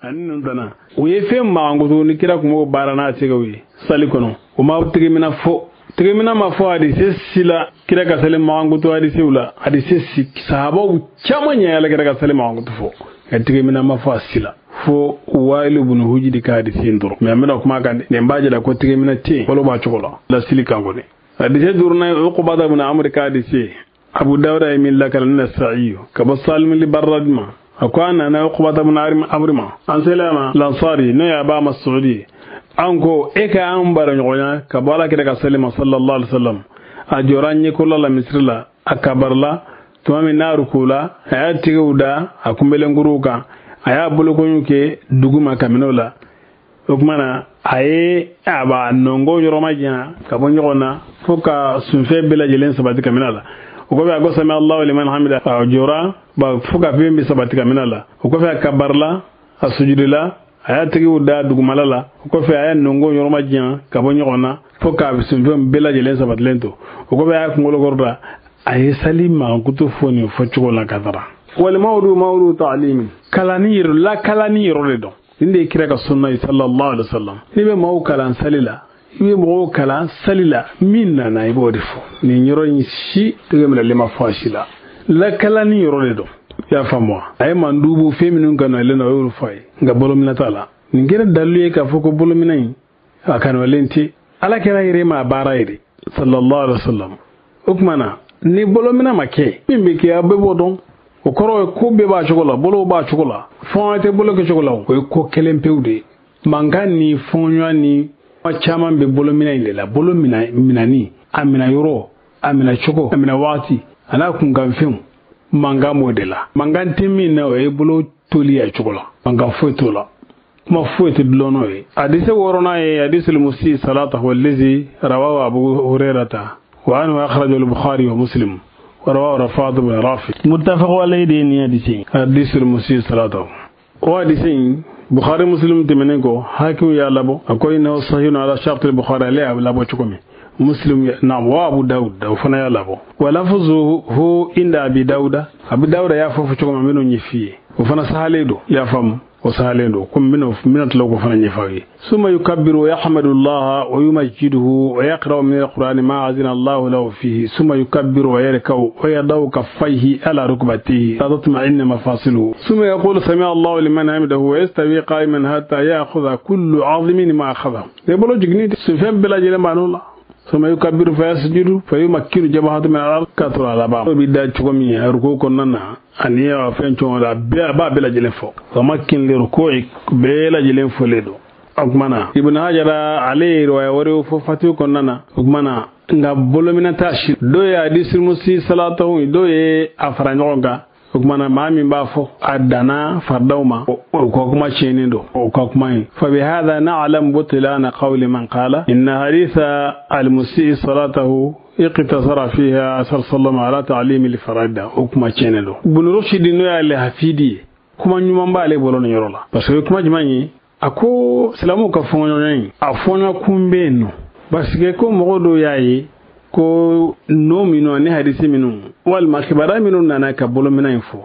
Ani ninnu tana u ye fɛn magankutu ni kira kun b'o baara n'a sɛgɛw ye sali kɔnɔ o ma tigɛmina fɔ tigɛmina ma fɔ hadise si la kira ka sali magankutu hadisew la hadise si sahabaw caman ɲɛ ala kira ka sali magankutu fɔ nka tigɛmina ma fɔ a si la fo Wayilu bunu Hujiri ka hadise in dɔrɔn mɛ an bɛna kuma kan nin b'a jira ko tigɛmina tɛ yen bolo b'a cogo la lasili kan kɔni hadise duurunan ye Uqbata bunu Amr ka hadise Abu Dawuda ye min lakale ni Nasa'i ka bɔ Salim li Barrad ma a ko an nana Uqbata bunu Amr ma an sela ma Lansari n'o ye Aba Mas'udi an ko e ka an bara ɲɔgɔnya ka bɔ ala kira ka sali ma sallallahu alaihi wasallam a jɔra an ɲɛkɔrɔla la misiri la a kabarila tuma min n'a rukula a y'a tigɛw da a kunbelenkuruw kan a y'a bolokoɲu kɛ duguma ka minɛ o la o tuma na a ye a b'a nɔngɔ yɔrɔ ma janya ka bɔ ɲɔgɔn na fo ka sunfɛn bɛɛ lajɛlen sabati ka minɛ a la o kɔfɛ a ko sami Allahu liman hamida a jɔra fo ka fɛn bɛ sabati ka minɛ a la o kɔfɛ a kabarila a sujudila a y'a tɛgɛw da dugumala la o kɔfɛ a y'a nɔngɔ yɔrɔ ma janya ka bɔ ɲɔgɔn na fo ka sunfɛn bɛɛ lajɛlen sabatilen to o kɔfɛ a y'a kunkolo kɔrɔta a ye sali mankutu fɔ nin fɔcogo la ka taga walimawudu mawudu ta'alimi kalanni yɛrɛ lakalani yɔrɔ de dɔn nin de ye kira ka sunna ye sallallahu alaihi wasallam n'i bɛ maaw kalan sali la i bɛ mɔgɔw kalan sali la min nana i b'o de fɔ nin yɔrɔ in si tɛgɛ minɛlen ma fɔ a si la lakalani yɔrɔ de dɔn i y'a faamu wa a ye mandubu fɛn minnu kanuyalen don a y'olu fɔ a ye nka bolominɛ t'a la nin kɛra dalilu ye k'a fɔ ko bolominɛ in a kanuyalen tɛ ala kɛra yɛrɛ ma a baara ye de sallallahu alaihi wasallam o tuma na ni bolominɛ ma kɛ min bɛ kɛ a bɛɛ b'o dɔn o kɔrɔ ye ko bɛɛ b'a cogo la bolow b'a cogo la fɔɲɔ tɛ bolo kɛ cogo la o ye ko kelen pewu de ye mankan ni fɔɲɔ ni kuma caman bɛ bolo minɛ in de la bolo minɛni a minɛ yɔrɔ a minɛ cogo a minɛ waati a n'a kunkanfɛnw mankan b'o de la mankan tɛ min na o ye bolo toli a cogo la mankan foyi t'o la kuma foyi tɛ dulon n'o ye hadise wɔɔrɔnan ye hadisul musi salatahu allazi rawahu Abu Hurairata wa anhu akhrajahu al-Bukhari wa Muslim ورواه رفاعة بن رافع متفق عليه دين حديثين حديث المسيء صلاته وحديثين بخاري مسلم تمنينكو حاكم يا لابو أكو إنه صحيح على شرط البخاري لا لابو تشكمي مسلم نعم وأبو داود وفنا يا لابو ولفظه هو عند أبي داود أبي داود يا فوف تشكم منو نيفي وفنا سهليدو يا فم وسهليدو كم منو من تلوكو فنا نيفاوي ثم يكبر ويحمد الله ويمجده ويقرأ من القرآن ما أذن الله له فيه ثم يكبر ويركع ويضع كفيه على ركبتيه تطمئن مفاصله ثم يقول سمع الله لمن حمده ويستوي قائما حتى يأخذ كل عظم ما أخذه يقولوا جنيد سفهم بلا جل ثم يكبر فيسجد فيمكن جبهته من الأرض كثر على بعض وبدا تشكمي ركوع كننا أن يفهم شو لا با بلا جل فوق ومكن لركوعك بلا جل فولدو أكمنا ابن حجر عليه رواية وريو ففتيو كننا أكمنا nga bolomina tashi do ya hadisul musi salatahu do ye afara ɲɔgɔn kan o kuma na maa min b'a fɔ a danna faridaw ma o ka kuma tiɲɛnen don o ka kuma ye fa bihadha na'lam butlana qawli man qala inna haditha al-musii salatahu iqtasara fiha sallallahu ala ta'limi al-farida o kuma tiɲɛnen don Ibn Rushd n'o y'ale hafidi ye kuma ɲuman b'ale bolo nin yɔrɔ la parce que kuma jumɛn ye a ko silamɛw ka fɔɲɔgɔnya in a fɔɲɔ kun bɛ yen nɔ parce que ko mɔgɔ dɔw y'a ye ko no minnu ani hadisi minnu walima kibaruya minnu nana ka bolominɛ in fɔ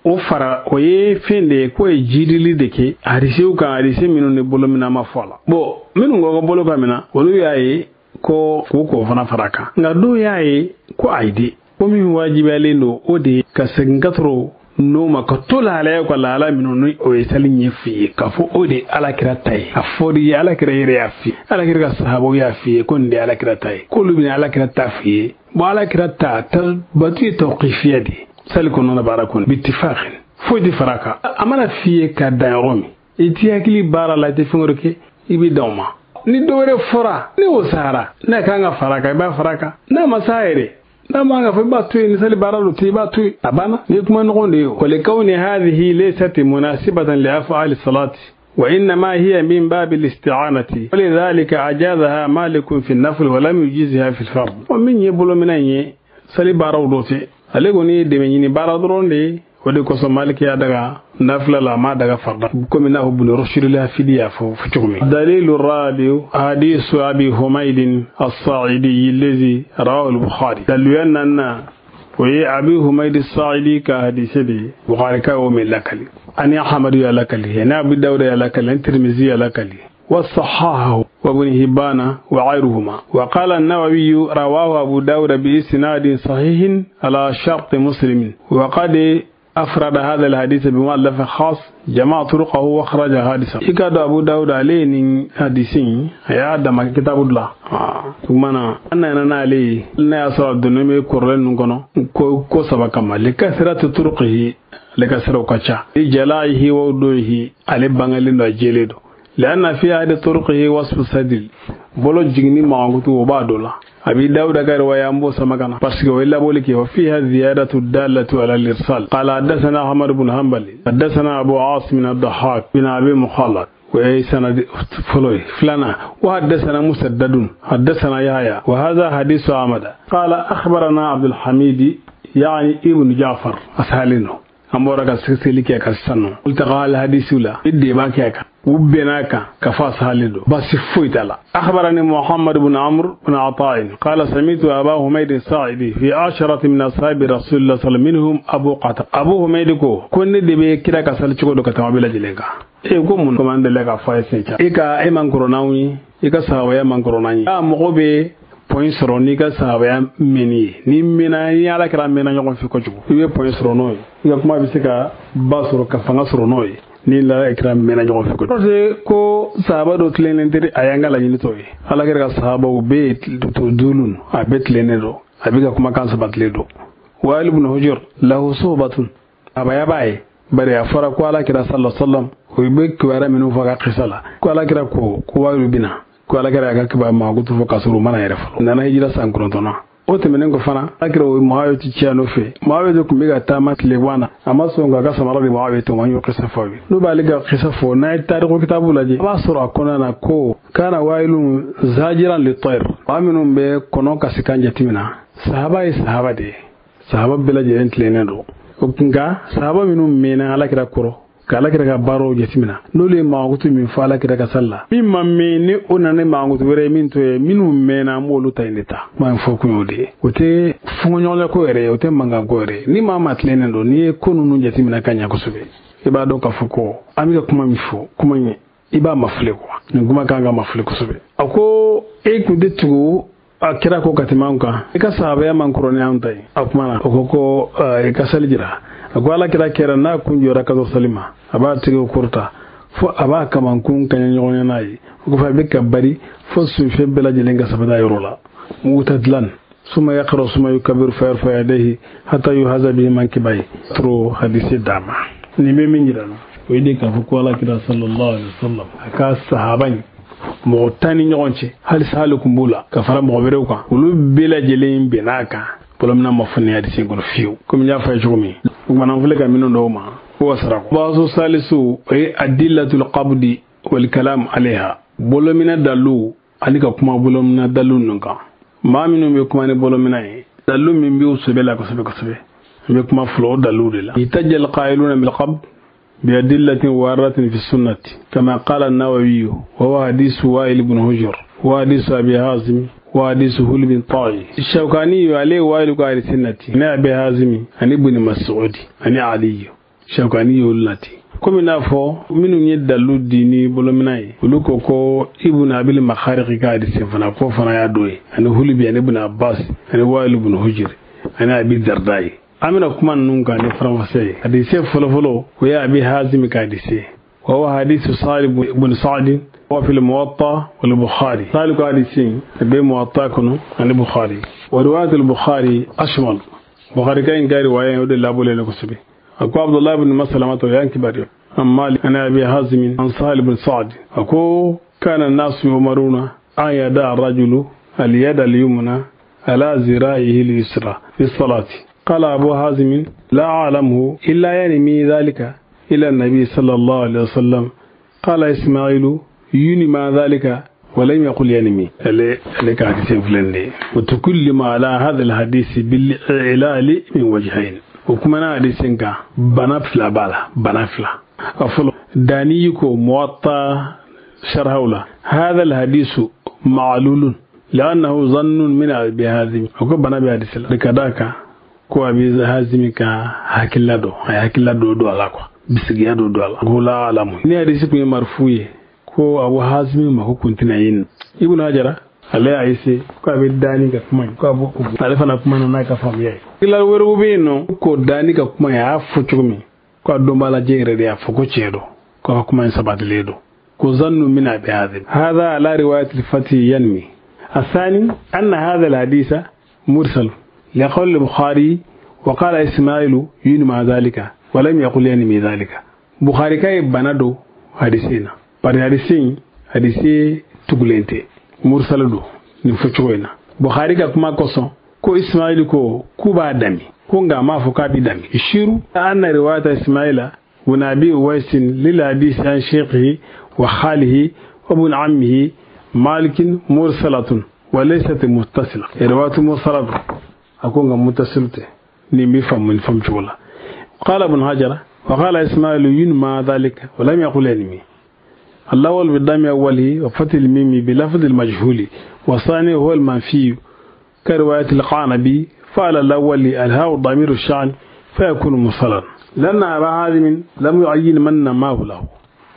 o fara o ye fɛn de ye k'o ye jidili de kɛ hadisiw kan hadisi minnu ni bolominɛ ma fɔ a la bon minnu ko ko bolo ka minɛ olu y'a ye ko k'u k'o fana fara a kan nka dɔw y'a ye ko ayi de ko min wajibiyalen don o de ye ka segin ka sɔrɔ n'o ma ka to lahalaya ka lahala minnu ni o ye sali ɲɛ f'i ye k'a fɔ o de ye alakira ta ye a fɔr'i ye alakira yɛrɛ y'a f'i ye alakira ka sahabaw y'a f'i ye ko nin de ye alakira ta ye k'olu bɛna alakira ta f'i ye bon alakira ta batu ye tawqifiya de ye sali kɔnɔna baara kɔnɔ bitifaqin foyi tɛ fara a kan a mana f'i ye ka dan yɔrɔ min i t'i hakili baara la i tɛ fɛn wɛrɛ kɛ i bɛ dan o ma ni dɔ wɛrɛ fɔra ni o sara n'a kan ka fara a kan i b'a fara a kan n'a ma s'a yɛrɛ n'a man ka fɔ i b'a to yen ni sali baara don ten i b'a to yen a banna ni kuma ɲɔgɔn de ye walikawni hadhihi laysat munasibatan li af'ali salati وإنما هي من باب الاستعانة ولذلك أجازها مالك في النفل ولم يجزها في الفرض ومن يبلو من أن sali baaraw dɔ tɛ ale kɔni ye dɛmɛ ɲini baara dɔrɔn de ye o de kosɔn Maliki y'a daga nafila la a m'a daga farida komi n'a fɔ Ibn Rushd al-Hafidi y'a fɔ cogo min dalilu rabi hadisu Abi Humayd as-Sa'idi allazi rawahu al-Bukhari daliluya naaninan o ye Abi Humayd as-Sa'idi ka hadise de ye Bukhari ka y'o min lakali Ani Ahmad ya lakali, ani Abu Dawud ya lakali, ani Tirmizi ya lakali. وصححه وابن هبان وغيرهما. وقال النووي رواه أبو داود بإسناد صحيح على شرط مسلم. وقد أفرد هذا الحديث بمؤلف خاص جمع طرقه وخرج حديثا. إكاد أبو داود عليه حديثين يا دم كتاب الله. ثم أنا عليه أن يصل الدنيا كورن نكون كو سبا كما لكثرة طرقه لكثرة كذا جلائه وودوه على بانغلين وجلده. لأن في هذه طرقه وصف سدل بولو جيني معغوتو وبادولا أبي داود قال رواية أمبو سمكنا بس وإلا بولك. وفيها زيادة الدالة على الإرسال. قال حدثنا أحمد بن حنبل حدثنا أبو عاصم بن الضحاك بن أبي مخلد وأي سند فلوي فلانا. وحدثنا مسدد حدثنا يحيى وهذا حديث أحمد. قال أخبرنا عبد الحميد يعني ابن جعفر أسهلينه أمورك سيسيلك يا كسانو التقى الحديث لا إدي باكيك وبناك كفاس هالدو بس فويت الله. أخبرني محمد بن عمرو بن عطاء قال سمعت أبا حميد الساعدي في 10 من أصحاب رسول الله صلى الله عليه وسلم منهم أبو قتادة. أبو حميد كو كن دبي كلا كسل تشكو كتما بلا جلنكا إيه كم من كمان دلك فايسنجا إيكا إيمان كوروناوي إيكا سهويا من كوروناوي أمغوبي point sɔrɔ n'i ka sahabaya mɛnni ye ni mɛnna ni ala kɛra mɛnna ɲɔgɔn fɛ kojugu i bɛ point sɔrɔ n'o ye i ka kuma bɛ se ka ba sɔrɔ ka fanga sɔrɔ n'o ye ni la kɛra mɛnna ɲɔgɔn fɛ kojugu. Parce que ko sahaba dɔ tilennen tɛ a y'an ka laɲini tɔ ye ala kɛra ka sahabaw bɛɛ ye to duulun a bɛɛ tilennen don a bɛ ka kumakan sabatilen don. Wa'il ibn Hujr lahu suhbatun abaya b'a ye bari a fɔra ko ala kɛra sallallahu alaihi wasallam o bɛ kibaruya minnu fɔ a ka kisa la ko ala kɛra ko Wa'il bɛna ko ala kɛra ka kiba magutu fo ka sɔrɔ mana yɛrɛ fɔlɔ nana hijira san 9 o tɛmɛnen kɔ fana ala kɛra o Muawiya ti ciya nɔfɛ Muawiya tun bɛ ka taama tile na a ma sɔn k'a ka samara di Muawiya to an y'o kisa fɔ ye n'u b'ale ka kisa fɔ n'a ye tariku kitabu lajɛ a b'a sɔrɔ a kɔnɔna na ko kana Wa'ilun zajiran li tayr maa minnu bɛ kɔnɔ kasikan jateminɛ sahaba ye sahaba de ye sahaba bɛɛ lajɛlen tilennen don nka sahaba minnu mɛnna ala kɛra kɔrɔ k'ala kɛra ka baaraw jateminɛ n'olu ye magutu min fɔ ala kɛra ka sali la min ma mɛn ni o nana ni magutu wɛrɛ ye min to ye minnu mɛnna an b'olu ta in de ta kuma in fɔ kun y'o de ye o tɛ fɔɲɔgɔnya ko yɛrɛ ye o tɛ mankan ko yɛrɛ ye ni maa maa tilennen don n'i ye ko ninnu jateminɛ ka ɲɛ kosɛbɛ i b'a dɔn k'a fɔ ko an bɛ ka kuma min fɔ kuma in i b'a mafilɛ quoi nin kuma kan ka mafilɛ kosɛbɛ. A ko e kun tɛ tugu a kira ko ka tɛmɛ anw kan i ka sahabaya man kɔrɔ ni anw ta ye a kuma na o ko ko i ka sali jira a ko ala kira kɛra n'a kun jɔra ka sɔrɔ sali ma a b'a tigɛ kɔrɔta fo a b'a kamankun kaɲɛ ɲɔgɔn n'a ye o kɔfɛ a bɛ ka bari fo sunfɛn bɛɛ lajɛlen ka sabata yɔrɔ la mutadilan suma yaqra suma yukabiru fa yarfa yadayhi hatta yuhaza bihi mankibai tro hadisi dama ni bɛ min jira na o ye de k'a fɔ ko ala kira sallallahu alaihi wasallam a ka sahaba in mɔgɔ tan ni ɲɔgɔn cɛ halisa hali kun b'u la ka fara mɔgɔ wɛrɛw kan olu bɛɛ lajɛlen bɛnn'a kan bolomina ma fɔ ni hadisi kɔnɔ fiyewu komi n y'a fɔ a ye cogo min o kumana an filɛ ka minnu dɔw ma ko ka sara baasu salisu o ye adillatul qabdi wal kalam alayha bolomina dalu ani ka kuma bolomina dalu ninnu kan maa minnu bɛ kuma ni bolomina ye dalu min b'u sɛbɛ la kosɛbɛ kosɛbɛ n bɛ kuma fɔlɔ o dalu de la itajjal qailuna bil qabd بأدلة واردة في السنة كما قال النووي وهو حديث وائل بن هجر وحديث أبي هازم وحديث هل بن طاعي الشوكاني عليه وائل قال السنة عن أبي هازم عن ابن مسعود عن علي الشوكاني التي komi n'a fɔ minnu ye dalu di ni bolomina ye olu ko ko ibn abil makhariq ka hadisi fana ko fana y'a dɔ ye ani hulubi ani ibn abbas ani wa'il ibn hujr ani abi dardai an bɛna kuma ninnu kan ni faranfasiya ye hadisi fɔlɔfɔlɔ o ye abi hazim ka hadisi wa huwa hadisu salih ibn sa'd wa fil muwatta wal bukhari salih ka hadisi bɛ muwatta kɔnɔ ani bukhari wa riwayat al bukhari ashmal bukhari ka in ka riwaya o de labɔlen kosɛbɛ. أكو عبد الله بن مسلمة ويان كبار عن مالك عن أبي حازم عن سهل بن سعد أكو كان الناس يؤمرون أن يدع الرجل اليد اليمنى على ذراعه اليسرى في الصلاة. قال أبو حازم لا أعلمه إلا ينمي ذلك إلى النبي صلى الله عليه وسلم. قال إسماعيل ينمى ذلك ولم يقل ينمي. لك حديث فلان وتكلم على هذا الحديث بالإعلال من وجهين. وكما hadisin kan bana fila b'a la bana fila a fɔlɔ dani ko muwatta sharhawla hadha alhadisu ma'lulun li'annahu zannun min abi hazim ko bana bi hadisi la kadaka ko abi hazim ka hakilla do ay hakilla do do ala ko bisigiya dɔ don a la ko la alamu ni hadisi kun ye marfu ye ko Abu Hazimi ma ko kun tɛna yen Ibn Hajar ale y'a ese ko a bɛ dani ka kuma ko a b'o ale fana kuma na n'a ka faamuya ye ila wɛrɛw bɛ yen nɔ ko dani ka kuma ye a y'a fɔ cogo min ko a dɔnbaa lajɛ yɛrɛ de y'a fɔ ko tiɲɛ don ko a ka kuma in sabatilen don ko zannu min Abi Hazim hada ala riwayat al-Fathi yanmi الثاني أن هذا الحديث مرسل لقول البخاري وقال إسماعيل ينمى ذلك ولم يقل ينمي ذلك بخاري كاي بنادو حديثنا bari hadisi hadisi tugulente mursal do ni fo cogo in na Bukhari ka kuma kosɔn ko Ismail ko k'u b'a dami ko nka a m'a fɔ k'a bɛ dami ishiru anna riwayata Ismaila bun Abi Uwais lil hadisi an shaykhihi wa khalihi wa bun ammihi Malik mursalatun wa laysat muttasila riwayatu mursalatu a ko nka muttasil tɛ nin bɛ faamu nin faamu cogo la qala ibn Hajar wa qala Ismail yunma dhalika wa lam yaqul yanmi الأول بالضم أوله وفتح الميم بلفظ المجهول والثاني هو المنفي كرواية القعنبي فعلى الأول الهاء ضمير الشأن فيكون مرسلا لأن أبا حازم لم يعين من نماه له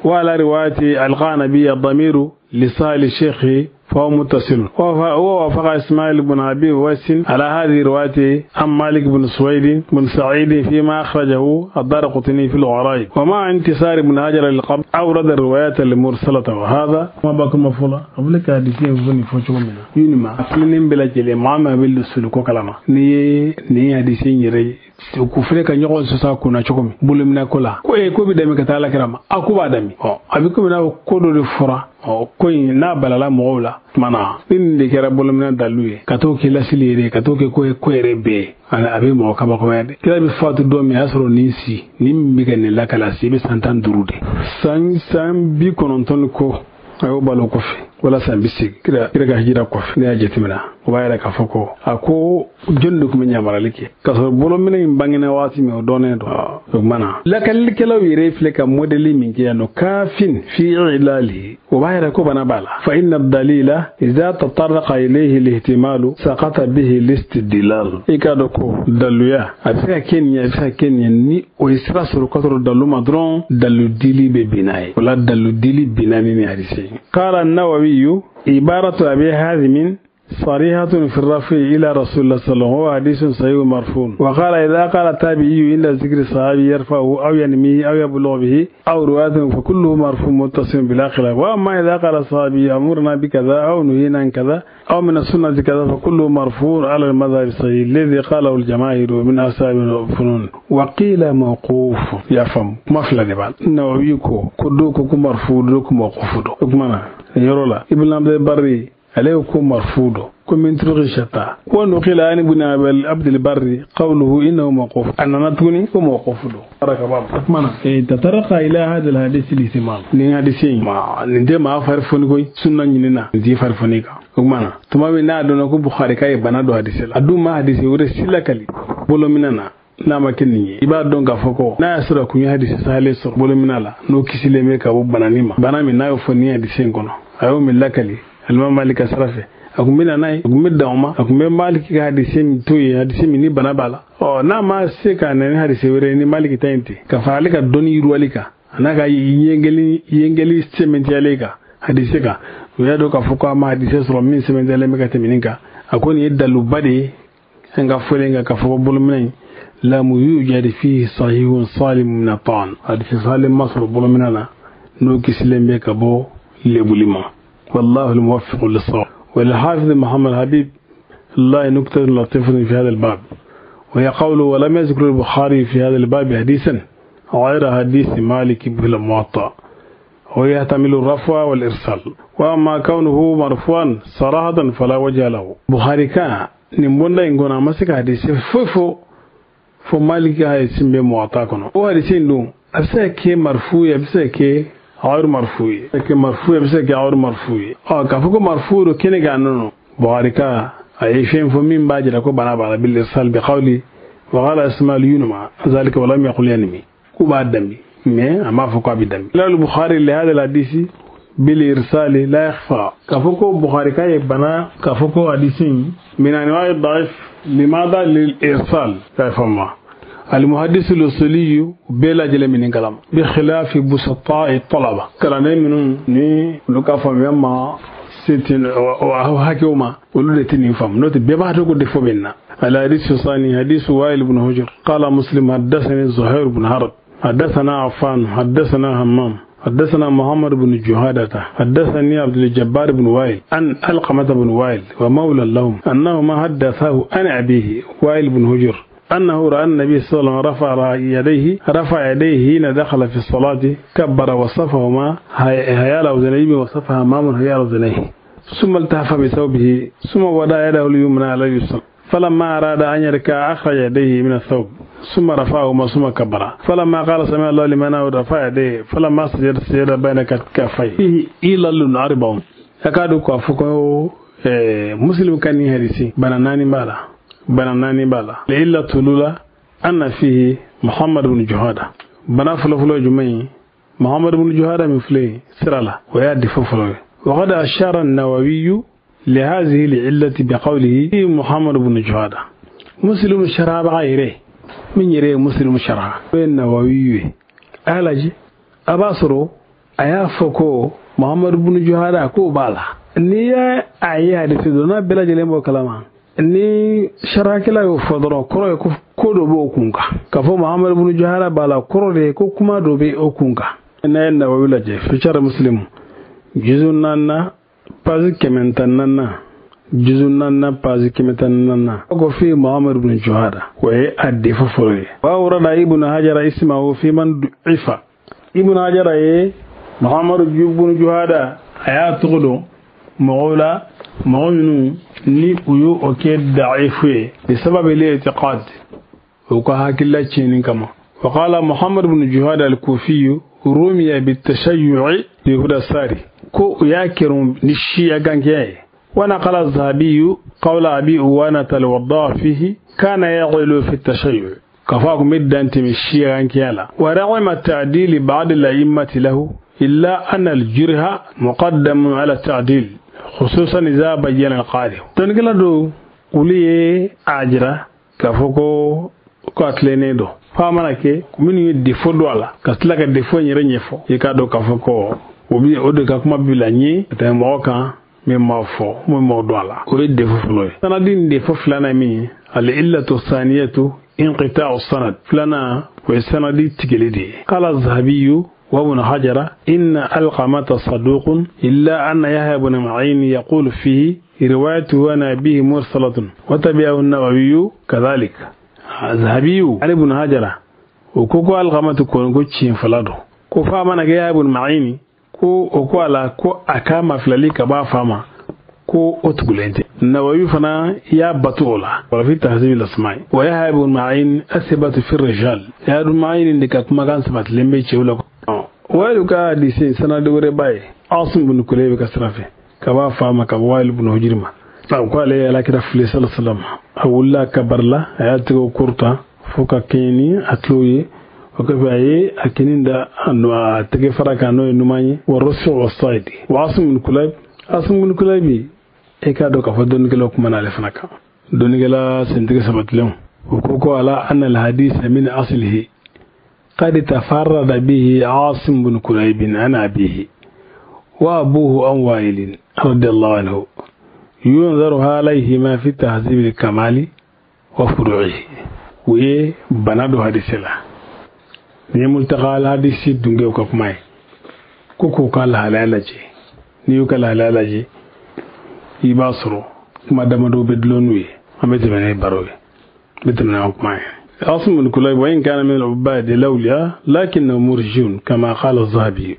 وعلى رواية القعنبي الضمير لسائل شيخه فهو متصل وهو وافق إسماعيل بن أبي أويس على هذه الرواية عن مالك بن سويد بن سعيد فيما أخرجه الدارقطني في الغرائب ومع انتصار ابن حجر للقبض أورد الرواية المرسلة وهذا ما بكم مفولا قبل كحديثين فني فوتو منا ينما أفلين بلا جلي ما ما بالسلوك كلامه ني ني حديثين يري ku filɛ ka ɲɔgɔn sɔsɔ a kunna cogo min bolominɛ ko la ko ko bɛ dɛmɛ ka taa Ala kira ma a ko b'a dɛmɛ ɔ a bɛ komi n'a fɔ ko dɔ de fɔra ɔ ko in n'a balala mɔgɔw la tuma na ni nin de kɛra bolominɛ dalu ye ka t'o kɛ lasili yɛrɛ ka t'o kɛ ko ye ko yɛrɛ bɛɛ ye a bɛ mɔgɔ kabakoya dɛ kira bɛ fatu don min a y'a sɔrɔ nin si nin min bɛ ka nin lakala si i bɛ san 15 de san 90 ni kɔ a y'o balo kɔfɛ wala san 80 kira ka hijira kɔfɛ ne y'a jateminɛ o b'a yɛrɛ k'a fɔ ko a ko jɔnni de tun bɛ ɲamarali kɛ k'a sɔrɔ bolominɛ in bangena waati min o dɔnnen don o tuma na lakalilikɛlaw yɛrɛ filɛ ka mɔdɛli min kɛ yan nɔ kafin fi ilali o b'a yɛrɛ ko bana b'a la fa inna dalila iza tatarraqa ilayhi lihtimalu saqata bihi listidlal i k'a dɔn ko daluya a bɛ se ka kɛ nin ye a bɛ se ka kɛ nin ye ni o ye sira sɔrɔ k'a sɔrɔ dalu ma dɔrɔn dalu dili bɛ bin n'a ye o la dalu dili binna ni hadisi ye qala an-Nawawi عبارة أبي حازم صريحة في الرفع إلى رسول الله صلى الله عليه وسلم هو حديث صحيح مرفوع وقال إذا قال التابعي إلا ذكر الصحابي يرفعه أو ينميه أو يبلغ به أو رواية فكله مرفوع متصل بلا خلاف وأما إذا قال الصحابي أمرنا بكذا أو نهينا عن كذا أو من السنة كذا فكله مرفوع على المذهب الصحيح الذي قاله الجماهير من أصحاب الفنون وقيل موقوف يفهم ما في لدي النووي كو كدوكو مرفوع دوكو موقوف دوكو يرولا ابن عبد البر عليه كو مرفوض كو من طرق شتى ونقل عن ابن عبد البر قوله انه موقوف اننا توني كو موقوف بارك الله فيك تطرق الى هذا الحديث الاهتمام ni hadisi ma nde ma farfoni koy sunna nyinina ndi farfoni ka kumana tuma mi na dona ko Bukhari kay bana do hadisi la aduma hadisi wure silakali bolomina na n'a ma kɛ nin ye i b'a dɔn k'a fɔ ko n'a y'a sɔrɔ a kun ye hadisi sahalen sɔrɔ bolomina la n'o kisilen bɛ ka bɔ banani ma bana min n'a y'o fɔ nin hadisi in kɔnɔ a y'o min lakali alimami Malik ka sira fɛ a kun bɛ na n'a ye a kun bɛ dan o ma a kun bɛ Malik ka hadisi min to yen hadisi min ni bana b'a la ɔ n'a ma se ka na ni hadisi wɛrɛ ni Malik ta in ten ka fara ale ka dɔnni yiriwali kan a n'a ka yengeli sɛmɛntiyalen kan hadisi kan o y'a dɔn k'a fɔ ko a ma hadisi sɔrɔ min sɛmɛntiyalen bɛ ka tɛmɛ nin kan a ko nin ye daluba de ye an ka fɔlen kan k'a fɔ ko bolominɛ in لم يوجد فيه صحيح صالم من الطعن حديث صالم مصر بولمنا نو كسلم بك بو لبولما والله الموفق للصواب والحافظ محمد حبيب الله نكتة لطيفة في هذا الباب وهي قوله ولم يذكر البخاري في هذا الباب حديثا غير حديث مالك في الموطأ ويحتمل الرفع والإرسال وأما كونه مرفوعا صراحة فلا وجه له بخاري كان نمبونا إنكونا مسك حديث فوفو fo Malik ka hadisi bɛ muwatta kɔnɔ o hadisi in dun a bɛ se ka kɛ marfu ye a bɛ se ka kɛ ghayr marfu ye a bɛ se ka kɛ marfu ye a bɛ se ka kɛ ghayr marfu ye ɔ k'a fɔ ko marfu don kɛnɛ kan nɔnɔ Bukhari ka a ye fɛn fɔ min b'a jira ko bana b'a la bil irsal bi qawli wa qala Ismail yunma zalika wa lam yaqul yanmi k'u b'a dami mais a m'a fɔ k'a bɛ dami la Bukhari li hadha al hadisi bil irsal la yakhfa k'a fɔ ko Bukhari ka ye bana k'a fɔ ko hadisi min anwa' da'if لماذا للإرسال كيف ما Al-muhaddis al-usuli bɛɛ lajɛlen min kalama bi khilafi busata'i talaba kalanden minnu ni olu ka faamuya ma setin o hakɛw ma olu de tɛ nin faamu n'o tɛ bɛɛ b'a dɔn ko défaut bɛ nin na. الحديث الثاني حديث وائل بن حجر قال مسلم حدثني زهير بن حرب حدثنا عفان حدثنا همام حدثنا محمد بن جهادة حدثني عبد الجبار بن وائل عن علقمة بن وائل ومولى لهم أنه ما حدثه عن أبيه وائل بن حجر أنه رأى النبي صلى الله عليه وسلم رفع يديه حين دخل في الصلاة كبر وصفهما هيال أذنيه وصفها همام هيال أذنيه ثم التهف بثوبه ثم وضع يده اليمنى على اليسرى فلما أراد أن يركع أخرج يديه من الثوب ثم رفعهما ثم كبر فلما قال سمع الله لمن رفع يديه فلما سجد سجد بين كفيه فيه إلى أربع يكاد كفكو مسلم كان يهرسي بناناني بالا بناناني بالا لإلا تلولا أن فيه محمد بن جهادة بنا فلفلو جمعي محمد بن جهادة من فلي سرالة ويادي فلفلو. وقد أشار النووي لهذه العلة بقوله محمد بن جهادة مسلم شرع غيره من يري مسلم شرع النووي ألاجي أباصرو أيافكو محمد بن جهادة كو بالا نيا أي حديث دونا بلا جلين بو كلاما ni sharakila y'o fɔ dɔrɔn kɔrɔ ye ko dɔ b'o kun kan k'a fɔ Muhammad ibn Juhara b'a la kɔrɔ de ye ko kuma dɔ bɛ o kun kan. N'a ye Nawawi lajɛ fichar Muslim juzu 4 page 114 juzu 4 page 114 ko fi Muhammad ibn Juhara o ye a défaut fɔlɔ ye. Wa warada Ibn Hajar ismahu fi man du'ifa Ibn Hajar ye Muhammad ibn Juhara a y'a tɔgɔ dɔn mɔgɔw la mɔgɔ minnu ni u y'o kɛ da'ifu ye bisababi al-i'tiqad u ka hakilila tiɲɛni kama. Wa qala Muhammad ibn Juhada al-Kufi rumiya bit-tashayyu'i li Huda Sari ko u y'a kɛrun ni shiya gankɛya ye. Wa naqala az-Zahabi qawla Abi Uwana al-Wadda fihi kana yaghlu fi at-tashayyu' k'a fɔ a kun bɛ dan tɛmɛ shiya gankɛya la. Wa ra'ima ta'dil ba'd al-a'immati lahu illa anna al-jurha muqaddamun ala at-ta'dil khususan iza bayyana al-qadi. Dɔnnikɛla dɔw olu ye a jira k'a fɔ ko a tilennen don f'a mana kɛ minnu ye défaut don a la ka tila ka défaut in yɛrɛ ɲɛfɔ i k'a dɔn k'a fɔ ko o bi o de ka kuma bila ɲɛ ka tɛmɛ mɔgɔ kan min m'a fɔ min m'o dɔn a la o ye défaut fɔlɔ ye. Sanadi nin défaut filanan min ye al-illatu thaniyatu inqita'u sanad filanan o ye sanadi tigɛli de ye. Qala az-Zahabi وابن حجر إن القمة صدوق إلا أن يحيى بن معين يقول فيه روايته عن أبيه مرسلة وتبعه النووي كذلك. ذهبي عن ابن حجر وكوكو القمة كونكو تشين فلادو كو فاما يحيى بن معين كو وكو على كو أكاما فلالي كبا فاما كو أتقلنتي النووي فنا يا بطولة وفي تهذيب الأسماء. ويحيى بن معين أثبت في الرجال يحيى بن معين اللي كما كان ثبت لم يتشي Wailu ka hadisi sanadi wɛrɛ b'a ye Asim bin Kulayb ka sira fɛ ka b'a fa ma ka bɔ Wail bin Hujr ma. A ko ale ye alakira fili sallallahu alaihi wasallam a wulila ka barila a y'a tɛgɛw kɔrɔta fo ka kɛɲɛ ni a tulo ye o kɔfɛ a ye a kinin da a tɛgɛ fara kan n'o ye numan ye wa rasu wa saidi wa Asim bin Kulayb Asim bin Kulayb e k'a dɔn k'a fɔ dɔnnikɛlaw kumana ale fana kan dɔnnikɛla sentigi sabatilenw o ko ala anna al-hadisa min aslihi قد تفرد به عاصم بن كليب عن أبيه وأبوه عن وائل رضي الله عنه ينظر عليه ما في تهذيب الكمال وفروعه وإيه بنادو حديث لا نيملتقى الحديث دونجو كفماي كوكو قال هلالاجي نيو قال هلالاجي يباصرو ما دمدو بدلونوي أمتمنى باروي بتمنى كماي. عاصم بن كليب وإن كان من العباد الأولياء لكنه مرجون كما قال الذهبي.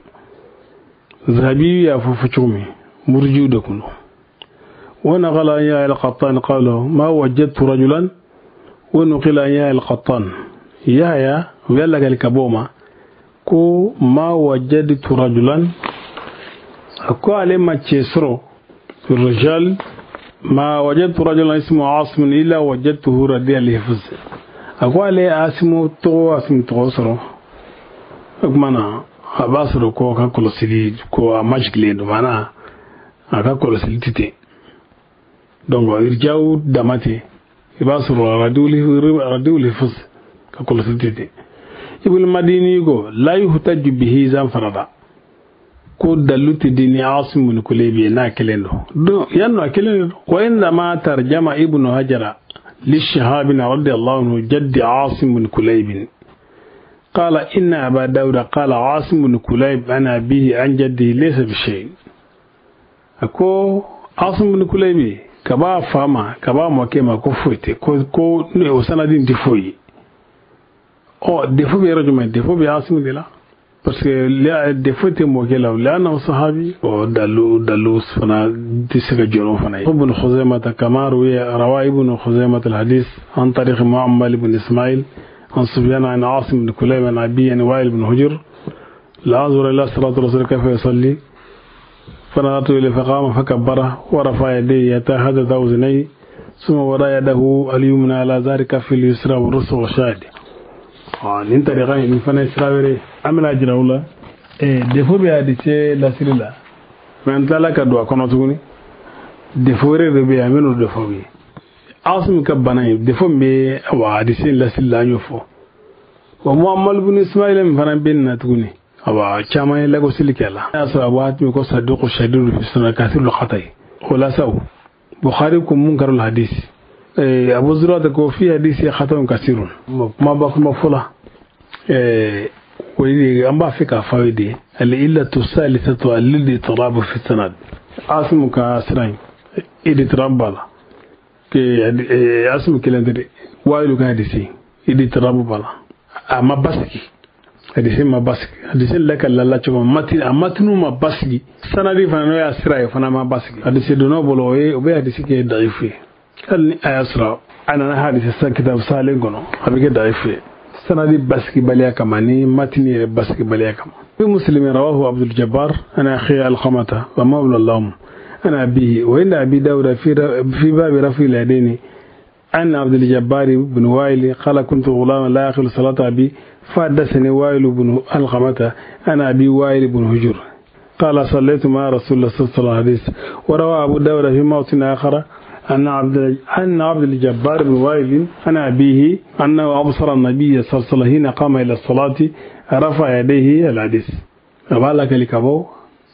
الذهبي يا فوفوشومي مرجو دكنو. ونقل أن يحيى القطان قاله ما وجدت رجلا ونقل أن يحيى القطان يحيى ويلا الكبوما كو ما وجدت رجلا كو عليه ما تشسرو في الرجال ما وجدت رجلا اسمه عاصم إلا وجدته رديء الحفظ. A ko ale Asimu tɔgɔ sɔrɔ o tuma na a b'a sɔrɔ ko ka kɔlɔsili ko a majigilen don maana a ka kɔlɔsili tɛ ten donc irjaw dama ten i b'a sɔrɔ radiwul hifz Ka kɔlɔsi tɛ ten. Ibn Madini ko la yuhtaju bihi zanfarada ko dalu tɛ di ni Asim bin Kulayb ye n'a kelen don. Donc yan nɔ a kelen don. Wa innama tarjama Ibn Hajara للشهاب رضي الله عنه جد عاصم بن كليب قال إن أبا داود قال عاصم بن كليب عن أبيه عن جده ليس بشيء. أكو عاصم بن كليب كبا فاما كبا موكيما كفويتي كو كو وسندين تفوي أو دفو بيرجم دفو بعاصم دلا parce que défaut tɛ mɔkɛ la لأنه صحابي ودلو دلو فنا تسك جرو فنا. ابن خزيمة كما روي روى ابن خزيمة الحديث عن طريق معمر بن إسماعيل عن سفيان عن عاصم بن كليب عن أبي عن وائل بن هجر لا أنظر إلى صلاة الرسول كيف يصلي فنظرت إليه فقام فكبره ورفع يديه يتهدد أذنيه ثم وضع يده اليمنى على ذلك في اليسرى والرسغ والشاهد. Nin tariqa in fana sira wɛrɛ an bɛna jira u la défaut bɛ hadise lasiri la mais an tilala ka don a kɔnɔ tuguni défaut wɛrɛ de bɛ yen an bɛ n'o de fɔ aw ye. Asim ka bana in défaut min bɛ wa hadise lasiri la an y'o fɔ. Wa Muhammad bin Ismail min fana bɛ nin na tuguni awa caman ye lagosili kɛ a la. A y'a sɔrɔ a waati min ko saduqu shadidu fi sunna kathiru al-khata'i o la sa o Bukhari ko munkarul hadis Abu Zur'a ko fi hadisi khata'un kasirun kuma ba kuma fɔla o de an b'a fɛ k'a fɔ aw ye de al-illatu thalithatu al-idtirab fi sanad. Asim ka sira in idtirab b'a la ke Asim kelen tɛ dɛ Wa'ilu ka hadisi idtirab b'a la a ma basigi hadisi ma basigi hadisi lakalala cogo min a matinu ma basigi sanadi fana n'o y'a sira ye fana ma basigi hadisi donn'o bolo o ye o bɛ hadisi kɛ da'ifu ye. Hali ni a y'a sɔrɔ a nana hadisi san kitabu salen kɔnɔ a bɛ kɛ da'ifu ye sanadi basigibaliya kama ni matini yɛrɛ basigibaliya kama. Fi Muslim rawahu Abdul Jabbar an akhi Alqamata wa mawla lahum an abihi wa inda Abi Dawud fi babi rafi al-yadaini an Abdul Jabbar ibn Wa'il qala kuntu ghulaman la yaqilu salata abi فحدثني وائل بن القمة عن أبي وائل بن هجر قال صليت مع رسول الله صلى الله عليه وسلم. وروى أبو داود في موطن آخر أن عبد الجبار بن وائل عن أبيه أنه أبصر النبي صلى الله عليه وسلم حين قام إلى الصلاة رفع يديه الحديث. أبالك لكبو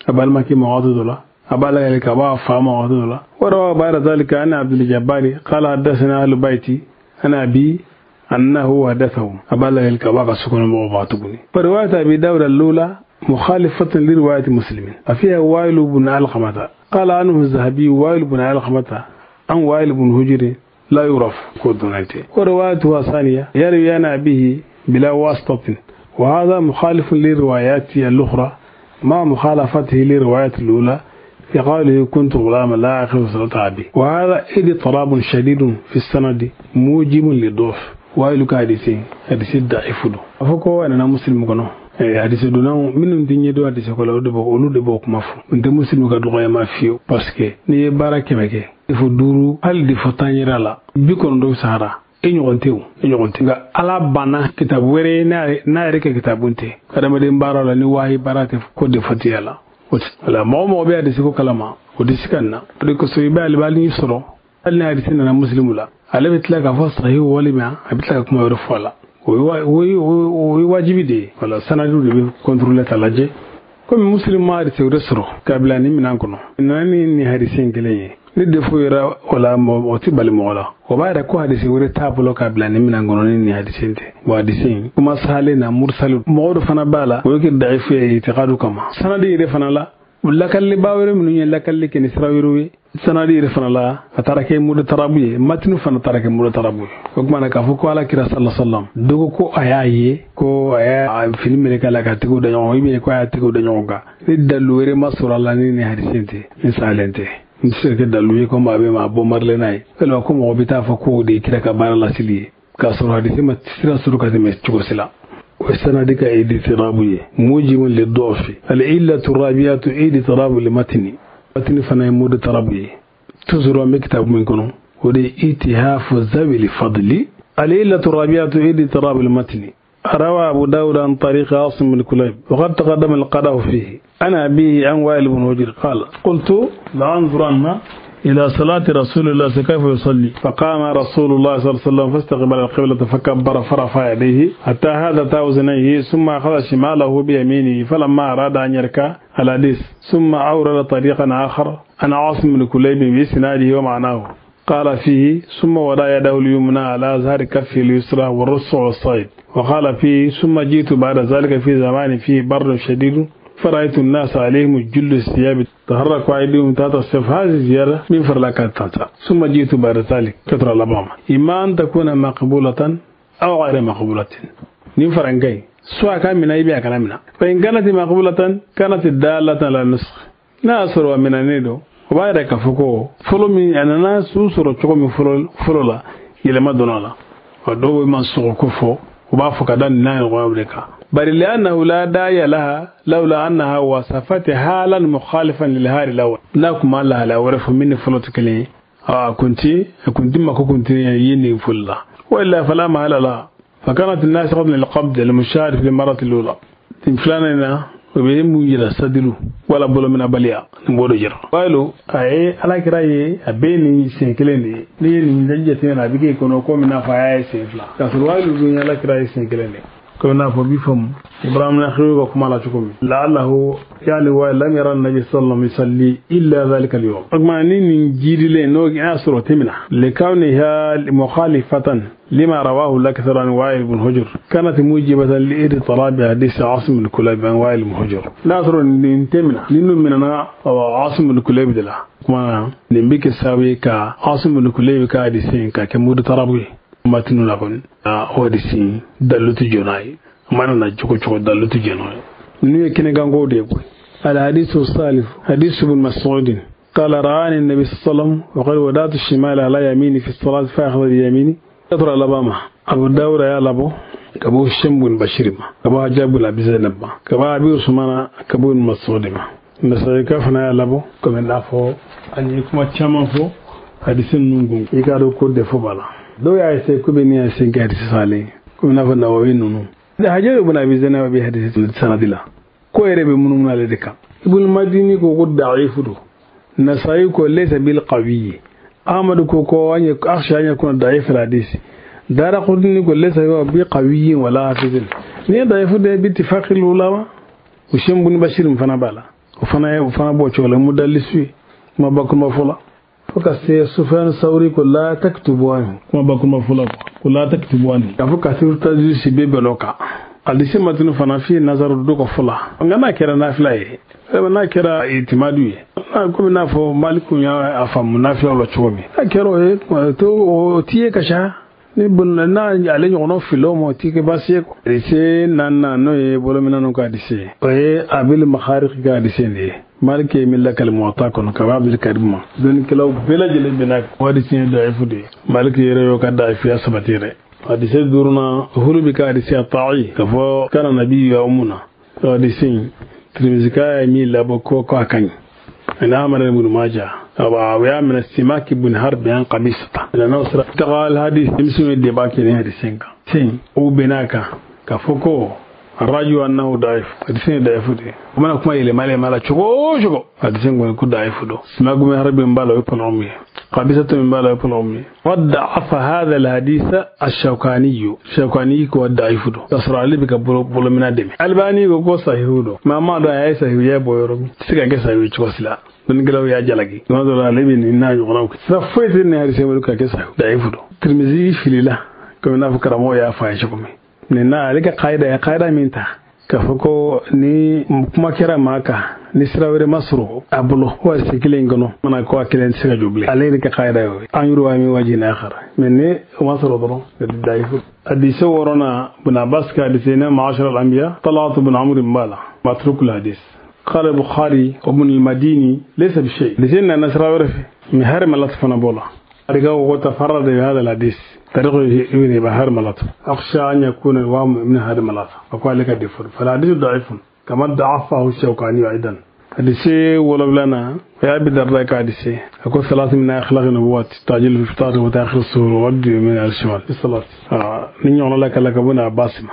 أبال مكي معاضد أبالك لكبو فمعاضد. وروى بعد ذلك أن عبد الجبار قال حدثنا أهل بيتي عن أبي أنه حدثهم أبالك لكبو سكون مغفاتبني. فرواية أبي داود الأولى مخالفة لرواية مسلم فيها وائل بن علقمة قال عنه الذهبي وائل بن علقمة عن وائل بن هجر لا يعرف كودونايتي. وروايته ثانية يروي عن أبيه بلا واسطة وهذا مخالف للروايات الأخرى مع مخالفته للرواية الأولى في قوله كنت غلاما لا أعقل صلاة أبي. وهذا اضطراب شديد في السند موجب للضعف. وائل كحديثين حديث ضعيف أفكو أنا مسلم كنو hadise donna minnu tɛ ɲɛdɔn hadise ko la olu de b'o kuma fɔ n tɛ musilimu ka dɔgɔya ma fiyewu parce que n'i ye baara 100 kɛ fo 5 hali de fo 10 yɛrɛ la 90 sahara e ɲɔgɔn tɛ o e ɲɔgɔn tɛ nka ala banna kitabu wɛrɛ n'a yɛrɛ kɛ kitabu tɛ adamaden baara la ni wahi baara tɛ ko de fɔ tɛ la o la mɔgɔ mɔgɔ bɛ hadise ko kalama o tɛ se ka na o de kosɔn i bɛ alibali sɔrɔ hali ni hadise nana musilimu la ale bɛ tila k'a fɔ sahihu walima a bɛ tila ka kuma wɛrɛ fɔ a la. O ye wajibi de ye wala sanadiw de bɛ contrôler ka lajɛ komi muslim ma hadise wɛrɛ sɔrɔ ka bila nin minɛn kɔnɔ nana ni nin hadise in kelen ye ni défaut yɛrɛ o la o tɛ bali mɔgɔ la o b'a yɛrɛ ko hadise wɛrɛ t'a bolo ka bila nin minɛn kɔnɔ ni nin hadise in tɛ wa hadise in kuma sahalen na mursali mɔgɔ dɔ fana b'a la o ye kɛ da'ifu ye itiqadu kama sanadi yɛrɛ fana la lakalibaa wɛrɛ minnu ye lakalili kɛ ni sira wɛrɛw ye sanadi yɛrɛ fana la a taara kɛ mudtarabu ye matinu fana taara kɛ mudtarabu ye o tuma na k'a fɔ ko ala kira sallallahu alaihi wasallam dogo ko a y'a ye ko a y'a fini minɛ k'a la ka tigiw da ɲɔgɔn kan ko a y'a tigiw da ɲɔgɔn kan ni dalu wɛrɛ ma sɔrɔ a la ni nin hadise tɛ ni salen tɛ n tɛ se ka kɛ dalu ye komi a bɛ maa bɔ marilen n'a ye walima ko mɔgɔ bɛ taa fɔ k'o de ye kira ka baara lasili ye k'a sɔrɔ hadise ma sira sɔrɔ ka tɛmɛ cogo si la. والسند كاضطراب موجب للضعف. العلة الرابعة اضطراب لمتن متن فنا يمود ترابي تزور مكتب من كنو ودي اتهاف ذوي الفضل. العلة الرابعة اضطراب المتن روى أبو داود عن طريق عاصم بن كليب وقد تقدم القضاء فيه عن أبيه عن وائل بن هجر قال قلت لأنظرن إلى صلاة رسول الله كيف يصلي، فقام رسول الله صلى الله عليه وسلم فاستقبل القبلة فكبر فرفع يديه حتى هذا تاوزنيه، ثم أخذ شماله بيمينه فلما أراد أن يركع الحديث، ثم أورد طريقا آخر عن عاصم بن كليب بإسناده ومعناه، قال فيه ثم وضع يده اليمنى على ظهر كفه اليسرى والرصع والصيد، وقال فيه ثم جئت بعد ذلك في زمان فيه بر شديد فرأيت الناس عليهم الجل الثياب تحرك أيديهم تحت السيف، هذه زيادة من فرلاكات تاتا. ثم جئت بعد ذلك كثر الأبامة إما أن تكون مقبولة أو غير مقبولة نفرنجي سواء كان من أي كلامنا، فإن كانت مقبولة كانت دالة على النسخ ناصر ومن النيدو وبعد كفكو فلو من أنا ناس وصلوا تقوم فلو لا إلى ما دونالا ودو من سوق كفو وبعفو كدان ناين غابريكا بل لأنه لا داعي لها لولا أنها وصفت حالا مخالفا للهار الأول لكم الله لا ورف مني فلو تكلي كنت ما كنت يني فلا وإلا فلا محل لها. فكانت الناس قبل القبض المشاهد في المرة الأولى فلاننا وبهم يجرى سدلو ولا بلو من أبليا نبورو جرى قالوا أي على كراي أبيني سينكليني ليه نجتين أبيك يكونوا كم من أفعال سينفلا كسروا لو على كراي سينكليني كنا فبيفهم إبراهيم نخيو وكما لا تكمل لعله يعني ولم يرى النبي صلى الله عليه وسلم يصلي إلا ذلك اليوم رغم أني نجيل لأنه أسر تمنع لكونها مخالفة لما رواه الأكثر عن وائل بن هجر كانت موجبة لإضطراب حديث عاصم بن كليب عن وائل بن هجر لا أسر تمنع لأنه من عاصم بن كليب دلا كما نبيك الساوي كعاصم بن كليب كحديثين كمود ترابي ما تنو hadisi dalutu jonai mana na chuko chuko dalutu jonai ni kine gango de ko al hadisu salif hadisu ibn mas'ud qala ra'ani an-nabi sallallahu alayhi wasallam wa qala wadatu ash-shimal ala yamini fi as-salat fa akhadha bi yamini tatra labama abu dawud ya labo kabo shambun bashir ma kabo hajabu abi zainab ma kabo abi usmana kabo ibn mas'ud ma nasai ka fana ya labo ko men lafo an yi kuma chaman fo hadisin nungun ikado ko de fo bala dɔw y'a essayer ko bɛ ni y'a sen kɛ hadisi salen komi n'a fɔ Nawawi ninnu Hajar ibn Abi Zainab bɛ hadisi sanadi la ko yɛrɛ bɛ munumunu ale de kan Ibn Madini ko ko da'ifu don Nasa'i ko laysa bil qawi Ahmad ko ko an akhsha an yakuna da'if al hadisi Daraqutni ko laysa bi qawi wala hafizin ni da'ifu de bi ittifaqi al ulama Hisham ibn Bashir fana b'a la o fana bɔ cogo la mudallisu kuma bakuruma fɔ la فكسي سفيان الثوري كلا تكتبوا عنه كما بكم فلان كلا تكتبوا عنه كفو كثير تجلس ببلوكا الدسي متن فنا في نظر دوك فلا ngana kera nafila ye na kera itimadu ye na ko na fo maliku ya afamu nafila lo cogo min na kera o ye to o tiye kasha ni bun na ale ɲɔgɔnna filo ma o ti kɛ baasi ye hadise naaninan n'o ye bolominɛnw ka hadise o ye abil makhariki ka hadise de ye maliki ye min lakali muwatta kɔnɔ ka bɔ Abdul Karim ma dɔnnikɛlaw bɛɛ lajɛlen bɛnna o hadise ye da'ifu de ye maliki yɛrɛ y'o ka da'ifuya sabati yɛrɛ hadise duurunan hulubi ka hadise ta'i ka fɔ kana nabi ya umuna o hadise in Tirmidhi ka ye min labɔ ko k'a ka ɲi ani Ahmad ibn Majah أو من السماك بن حرب عن قبيصة لأنه تقال الحديث يمسون الدباك حديثين سين أو بناك كفوكو الرجل أنه ضعيف حديثين ضعيف دي ومن كما يلي مالي مالا شكو شكو حديثين يكون ضعيف دو سماك بن حرب من بالا يكون عمي قبيصة من بالا يكون عمي وضعف هذا الحديث الشوكاني الشوكاني هو الضعيف دو تصرع لي بك بولو من الدم الباني هو صحيح دو ما ما دو أي صحيح يا بويرم سيكا صحيح شكو سلا dɔnnikɛlaw y'a jalaki tuma dɔ la ale bɛ nin n'a ɲɔgɔnnaw kɛ sira foyi tɛ nin hadise wɛrɛ ka kɛ sayo da'ifu don Tirmizi filila komi n'a fɔ karamɔgɔ y'a fɔ a ye cogo min nin na ale ka kayida ye kayida min ta k'a fɔ ko ni kuma kɛra maa kan ni sira wɛrɛ ma sɔrɔ a bolo o hadise kelen in kɔnɔ mana ko a kelen tɛ se ka jɔ bilen ale de ka kayida ye o ye an yuru min waji n'a xara mɛ ni o ma sɔrɔ dɔrɔn da'ifu hadise wɔɔrɔnan Ibn Abbas ka hadise ne ma'ashara al-anbiya Talatu bin Amr b'a la matrukul hadis قال البخاري وابن المديني ليس بشيء لسنا نسرا ورفي من هرم لطف نبولا أرجو تفرد بهذا الحديث طريق ابن هرم لطف أخشى أن يكون الوام من هرم لطف وقال لك دفر فالحديث ضعيف كما ضعفه الشوكاني أيضا حديثي ولو لنا يا أبي الدرداء حديثي أقول ثلاث من أخلاق النبوات تعجيل في الإفطار وتأخير السهور والد من الشمال في الصلاة من يقول لك لك ابن عباس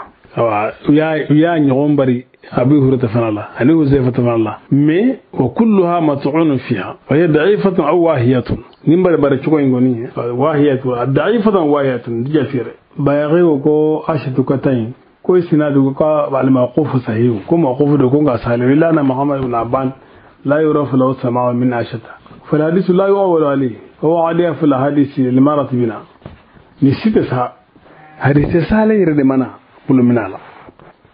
يا يا نغمبري Abi Hurairah fana la ani Huzaifa fana la mais wa kulluha mat'unun fiha wa hiya da'ifatun aw wahiyatun nin bare bare cogo in kɔni wahiyatu da'ifatun wahiyatun dijatire bayaghi ko ashatu katayn ko isnadu ko al mawquf sahih ko mawquf do ko ga salim illa na Muhammad ibn Abban la yurafu lahu sama'u min ashata fal hadith la yu'awwalu alayhi huwa aliya fil hadith limarati bina ni sita sa hadith sale yɛrɛ de mana bulumina la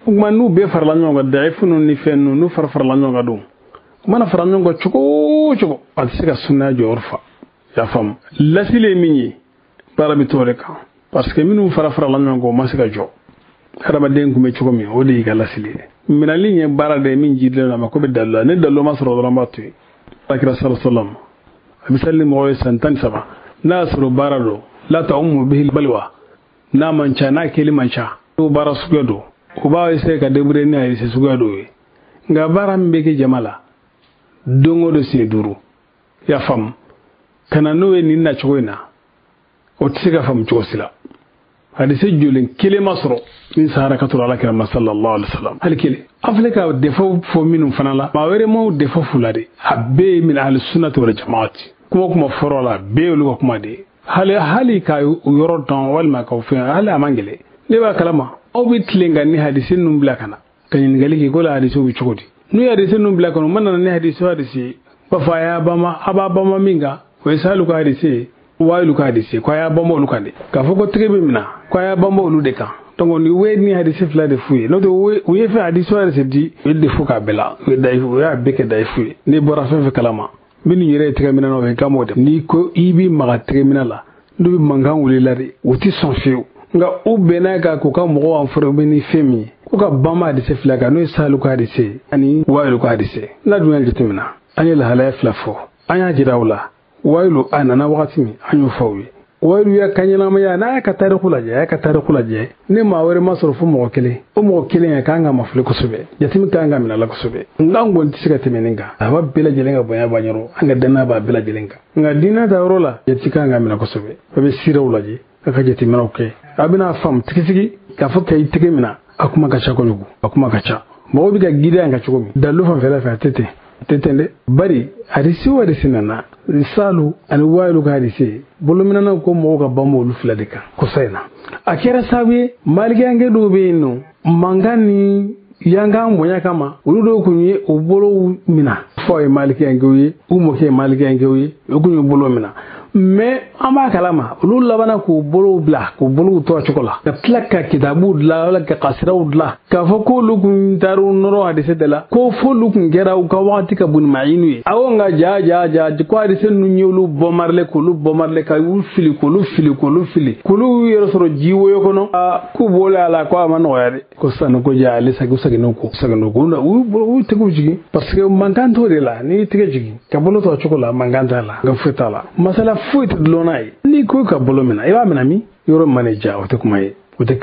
kuma n'u bɛɛ farala ɲɔgɔn kan da'ifu ni fɛn ninnu farala ɲɔgɔn kan don mana fara ɲɔgɔn kan cogo o cogo a tɛ se ka sunnaya jɔyɔrɔ fa y'a faamu lasili ye min ye baara bɛ t'o de kan parce que minnu farala ɲɔgɔn kan o ma se ka jɔ hadamaden kun bɛ cogo min o de y'i ka lasili ye minɛli ye baara de ye min jidilen don a ma ko bɛ dalilu la ni dalilu ma sɔrɔ dɔrɔn b'a to yen alakira sallallahu alaihi wasallam a bɛ sali ni mɔgɔ ye san 13 n'a y'a sɔrɔ baara don la ta'ummu bihi balwa n'a man ca n'a kɛli man ca n'o baara suguya don u b'a essayer ka débrouiller ni a ye suguya dɔw ye nka baara min bɛ kɛ jama la don o don siɲɛ 5 i y'a faamu ka na n'o ye nin nacogo in na o tɛ se ka faamu cogo si la hadise joli kelen ma sɔrɔ min sahara ka tɔrɔ alakira ma sallallahu alaihi wasallam hali kelen an filɛ ka défaut fɔ minnu fana la maa wɛrɛ m'o défaut f'u la dɛ a bɛɛ ye min ahli sunnati wal jamaati kuma fɔrɔ la bɛɛ y'olu ka kuma de ye hali ka yɔrɔ dɔn walima ka fɛn hali a man gɛlɛn ne b'a kalama aw bɛ tilen ka ni hadise ninnu bila ka na ka ɲininkali kɛ ko la hadisew bɛ cogo di n'u ye hadise ninnu bila ka na u ma nana ni hadise o hadise ye b'a fɔ a y'a bama a b'a bama min kan o ye salu ka hadise ye wayilu ka hadise ko a y'a bama olu kan de k'a fɔ ko tɛgɛ bɛ minɛ ko a y'a bama olu de kan donc ni we ni hadise fila de f'u ye n'o tɛ u ye fɛn hadise o hadise di u ye defo k'a bɛɛ la u ye dayifu u y'a bɛɛ kɛ dayifu ye n'i bɔra fɛn fɛn kalama minnu yɛrɛ ye tɛgɛ minɛ o ye kan b'o de n'i ko i b'i maga tɛgɛ minɛ la n'u bɛ mankan wuli la de u tɛ sɔn fiyewu nka u bɛnna kan k'u ka mɔgɔw informer ni fɛn min ye ko ka banba hadise fila kan n'o ye salu ka hadise ani wayilu ka hadise n'a dun y'a jateminɛ an ye lahalaya fila fɔ an y'a jira u la wayilu a nana wagati min an y'o fɔ aw ye wayilu y'a ka ɲɛnamaya n'a y'a ka tariku lajɛ a y'a ka tariku lajɛ ni maa wɛrɛ ma sɔrɔ fo mɔgɔ kelen o mɔgɔ kelen yɛrɛ kan ka mafili kosɛbɛ jate min kan ka minɛ la kosɛbɛ nka an kɔni tɛ se ka tɛmɛ nin kan a b'a bɛɛ lajɛlen ka bonya b'a yɔrɔ an ka danaya b'a bɛɛ lajɛlen kan nka diinɛ ta yɔrɔ la jate kan ka minɛ kosɛbɛ a bɛ siraw lajɛ a ka jateminɛw kɛ a bɛna faamu tigisigi k'a fɔ k'i tɛgɛ minɛ a kuma ka ca kojugu a kuma ka ca mɔgɔw bɛ ka giriya in kan cogo min dalilu fanfɛla fɛ a tɛ ten tɛ ten dɛ bari hadisi o hadisi nana salu ani wayilu ka hadisi bolominɛnaw ko mɔgɔw ka banba olu fila de kan kɔsa in na a kɛra sababu ye malikiyankɛ dɔw bɛ yen nɔ mankan ni yankan bonya kama olu dɔw kun ye u bolow minɛ fɔ ye malikiyankɛw ye u mɔkɛ ye malikiyankɛw ye u kun ye bolo minɛ mais an b'a kalama olu labanna k'u bolow bila k'u bolow to a cogo la ka tila ka kitabuw dilan wala ka kasiraw dilan k'a fɔ k'olu kun taar'u nɔrɔ hadise de la ko f'olu kun kɛra u ka wagati ka bon maayinu ye awɔ nka ja ko hadise ninnu y'olu bɔ marile k'olu bɔ marile ka u fili k'olu fili k'olu fili k'olu yɛrɛ sɔrɔ ji woyo kɔnɔ k'u bɔlen a la ko a ma nɔgɔya dɛ ko sisan ko ja ale seginna ko u tɛgɛw jigin parce que mankan t'o de la n'i tɛgɛ jigin ka bolo to a cogo la mankan t'a la nka foyi t'a la masala foyi tɛ dulon n'a ye n'i ko ka bolo minɛ i b'a minɛ min yɔrɔ mana ja o tɛ kuma ye o tɛ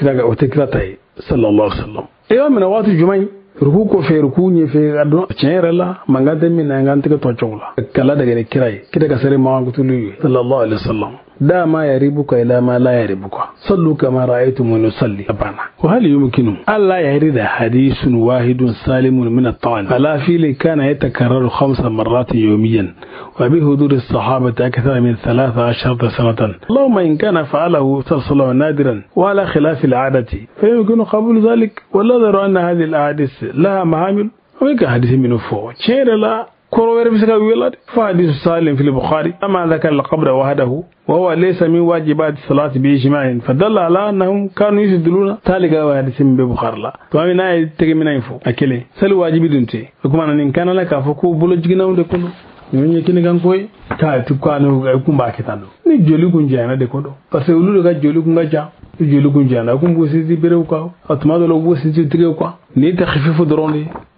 kira ta ye sallallahu alaihi wasallam i b'a minɛ waati jumɛn ruku kɔfɛ ruku ɲɛfɛ a dɔn tiɲɛ yɛrɛ la mankan tɛ min na n k'an tɛgɛ to a cogo la kala dɛgɛ ni kira ye kira ka seri mankutulu ye sallallahu alaihi wasallam da ma yaribuka ila ma la yaribuka sallu kama ra'aytumuni usalli abana wa hal yumkinu alla yarida hadithun wahidun salimun min at-ta'an ala fili kana yatakarraru 5 marrat yawmiyan wa bi hudur as-sahabati akthar min 13 sanatan allahumma in kana fa'alahu sallallahu nadiran wa ala khilaf al-'adati fa yumkinu qabul dhalik wa la daru anna hadhihi al-ahadith laha mahamil wa ka hadith min fo la كروير بسكا ويلاد فحديث سالم في البخاري أما ذكر القبر وحده وهو ليس من واجبات الصلاة بإجماع فدل على أنهم كانوا يسدلون ذلك حديث ببخاري لا فمن تجي من يفو أكلي سل واجب دنتي وكما أن كان لك فكو بلوجنا ودكونو ni kini kan koy ka tukano kun ba kitano ni joli kun jana de kodo parce que olu ka joli kun ga ja joli kun jana kun bo sisi berew ka atuma do bo sisi tige ko ni ta khififu dron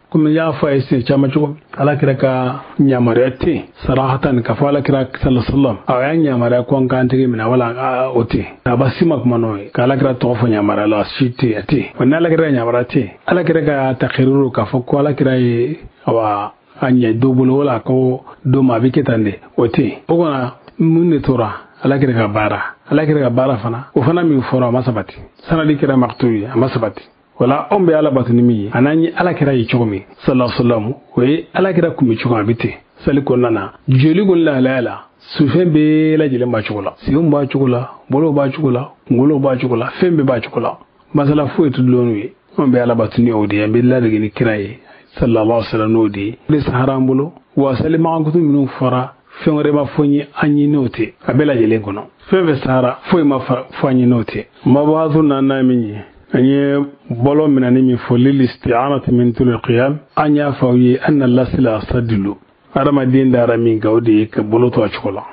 comme y'a fɔ a ye siɲɛ caman cogo min ala kira ka yamaruya tɛ yen sarahatan ka fɔ ala kira sallallahu alaihi wasallam a y'an yamaruya ko an k'an tɛgɛ minɛ wala o tɛ yen a ba si ma kuma n'o ye ka ala kira tɔgɔ fɔ yamaruya la si tɛ yen a tɛ yen wa ni ala kira yamaruya tɛ yen ala kira ka takiriru k'a fɔ ko ala kira ye awa a ɲɛ dɔ bolo wala ko dɔ ma a bɛ kɛ tan de o tɛ yen o kɔnɔ mun de tora ala kira ka baara ala kira ka baara fana o fana min fɔra a ma sabati sanadi kɛra maktu ye a ma sabati Wala anw bɛ Ala bato ni min ye, a n'an ye Ala kira ye cogo min sallallahu alaihi wasallam, o ye Ala kira kun bɛ cogo min, a bɛ ten sali kɔnɔna na. Joli kɔni lahalaya la, sufɛn bɛɛ lajɛlen b'a cogo la, senw b'a cogo la, bolow b'a cogo la, kunkolow b'a cogo la, fɛn bɛɛ b'a cogo la. Masala foyi tɛ dulon n'u ye. Anw bɛ Ala bato ni o de ye, an bɛ ladege ni kira ye sallallahu alaihi wasallam n'o de ye. O de sahara an bolo. Wa sali makankutu minnu fɔra, fɛn wɛrɛ ma fɔ n ye an ye n'o tɛ, a bɛɛ lajɛlen kɔnɔ. Fɛn fɛn sahara, foyi ma fɔ an ye n'o tɛ. Mabahasu naaninan min ye, an ye bɔlɔ minɛni min fɔ lil isti'anati min tulil qiyam, an y'a fɔ aw ye anna lasila asadilu, adamaden dara min kan, o de ye ka bolo to a cogo la.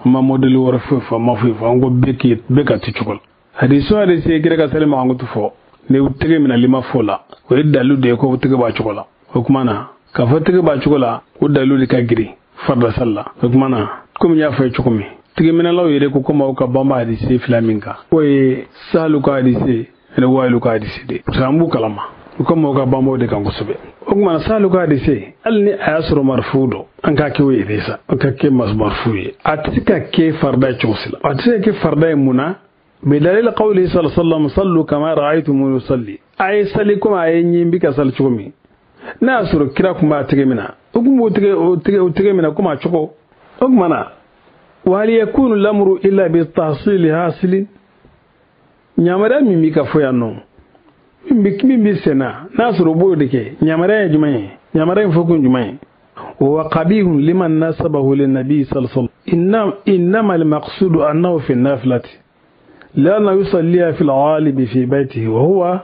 An ma mɔdɛli wɛrɛ foyi fɔ, an ma foyi fɔ, an ko bɛɛ ka to cogo la. Hadisu hadisi ye kira ka sali makankutu fɔ, ni tɛgɛ minɛli ma fɔ la, o ye dalilu de ye ko tɛgɛ b'a cogo la. O kuma na, k'a fɔ tɛgɛ b'a cogo la, o dalilu de ka girin farida sali la. O kuma na, komi n y'a fɔ ye cogo min, tɛgɛminɛlaw yɛrɛ ko komi aw ka banba hadisi fila min kan, o ye Sahalu ka hadisi ani Wayilu ka hadisi de, parce que an b'u kalama, u ka mɔgɔw ka banbaw de kan kosɛbɛ. O kuma na, Sahalu ka hadisi, hali ni a y'a sɔrɔ marifu don, an k'a kɛ o yɛrɛ sa, an ka kɛ marifu ye, a tɛ se ka kɛ farida ye cogo si la. A tɛ se ka kɛ farida ye mun na? Bidalil qawli sallallahu alaihi wasallam, sallu kama ra'aytumuni usalli. A ye sali komi a ye ɲin bi ka sali cogo min. N'a y'a sɔrɔ kira kun b'a tɛgɛ minɛ, o kun b'o tɛgɛ minɛ komi a cogo. O kuma na, wa hal yakunu lamru illa bi tahsili hasilin, ɲamariya min b'i ka fɔ yan nɔ, min bɛ sen na, n'a sɔrɔ o b'o de kɛ, ɲamariya ye jumɛn ye? Ɲamariya in fɔ kun jumɛn ye? Wa qabihun liman nasabahu linnabi sallallahu alaihi wasallam, innama al-maqsudu annahu fi an-nafilati لأنه يصليها في الغالب في بيته وهو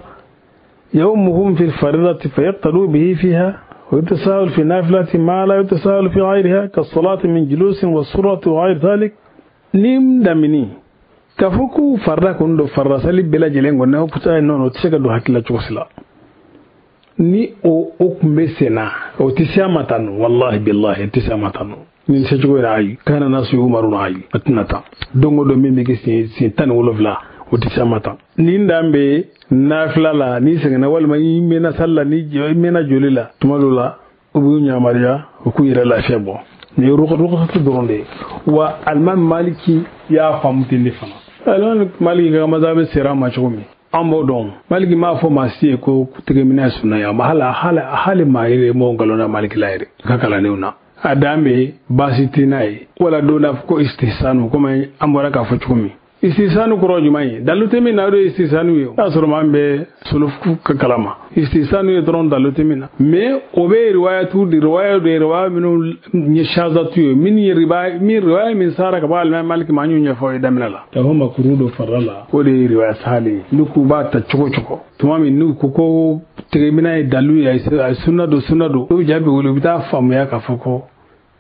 يومهم في الفريضة فيقتلوا به فيها، ويتساهل في النافلة ما لا يتساهل في غيرها كالصلاة من جلوس والسرة وغير ذلك. نيم دمني كفوكو فردا كندو فردا سالي بلا جلين قلنا كتا نونو تسيكا دو حكي لا تشوسلا ni o kumbe sena o tisama tanu, wallahi billahi tisama tanu ni se cogo yɛrɛ ayi kana nasu umaru ayi a tɛna taa don o don min bɛ kɛ sen 17 o tɛ se ma tan. Ni dan bɛ nafila la, n'i sɛgɛnna walima i mɛnna sali la, ni i mɛnna joli la, tuma dɔw la u b'u yamaruya u k'u yɛrɛ lafiya bɔ. Nin ye rukasatu dɔrɔn de ye. Wa alimami Maliki y'a faamu ten de fana. Alimami Maliki ka mazhabi sera a ma cogo min, an b'o dɔn. Maliki m'a fɔ maa si ye ko tɛgɛminɛ ye sunna ye, a ma hali maa yɛrɛ m'o nkalon da Maliki la yɛrɛ ka kalandenw na. A dan bɛ baasi tɛ n'a ye, wala don n'a fɔ ko istisanu, komi an bɔra k'a fɔ cogo min. Istisanu kɔrɔ jumɛn ye? Dalu tɛ min na, o de ye istisanu ye. O y'a sɔrɔ maa min bɛ sulufu ka kalama, istisanu ye dɔrɔn dalu tɛ min na. Mais o bɛ riwayatu de, riwaya de, riwaya minnu ye shazatu ye, min ye riwaya min riwaya min sara ka bɔ alimami Maliki ma, an y'o ɲɛfɔ aw ye daminɛ la. K'a fɔ makuru don farida la, o de ye riwaya sahali ye. N'u k'u b'a ta cogo cogo, tuma min n'u ko ko tɛgɛminɛ ye dalu ye, a ye sunna don, sunna don, u jaabi wele, u bɛ taa faamuya k'a fɔ ko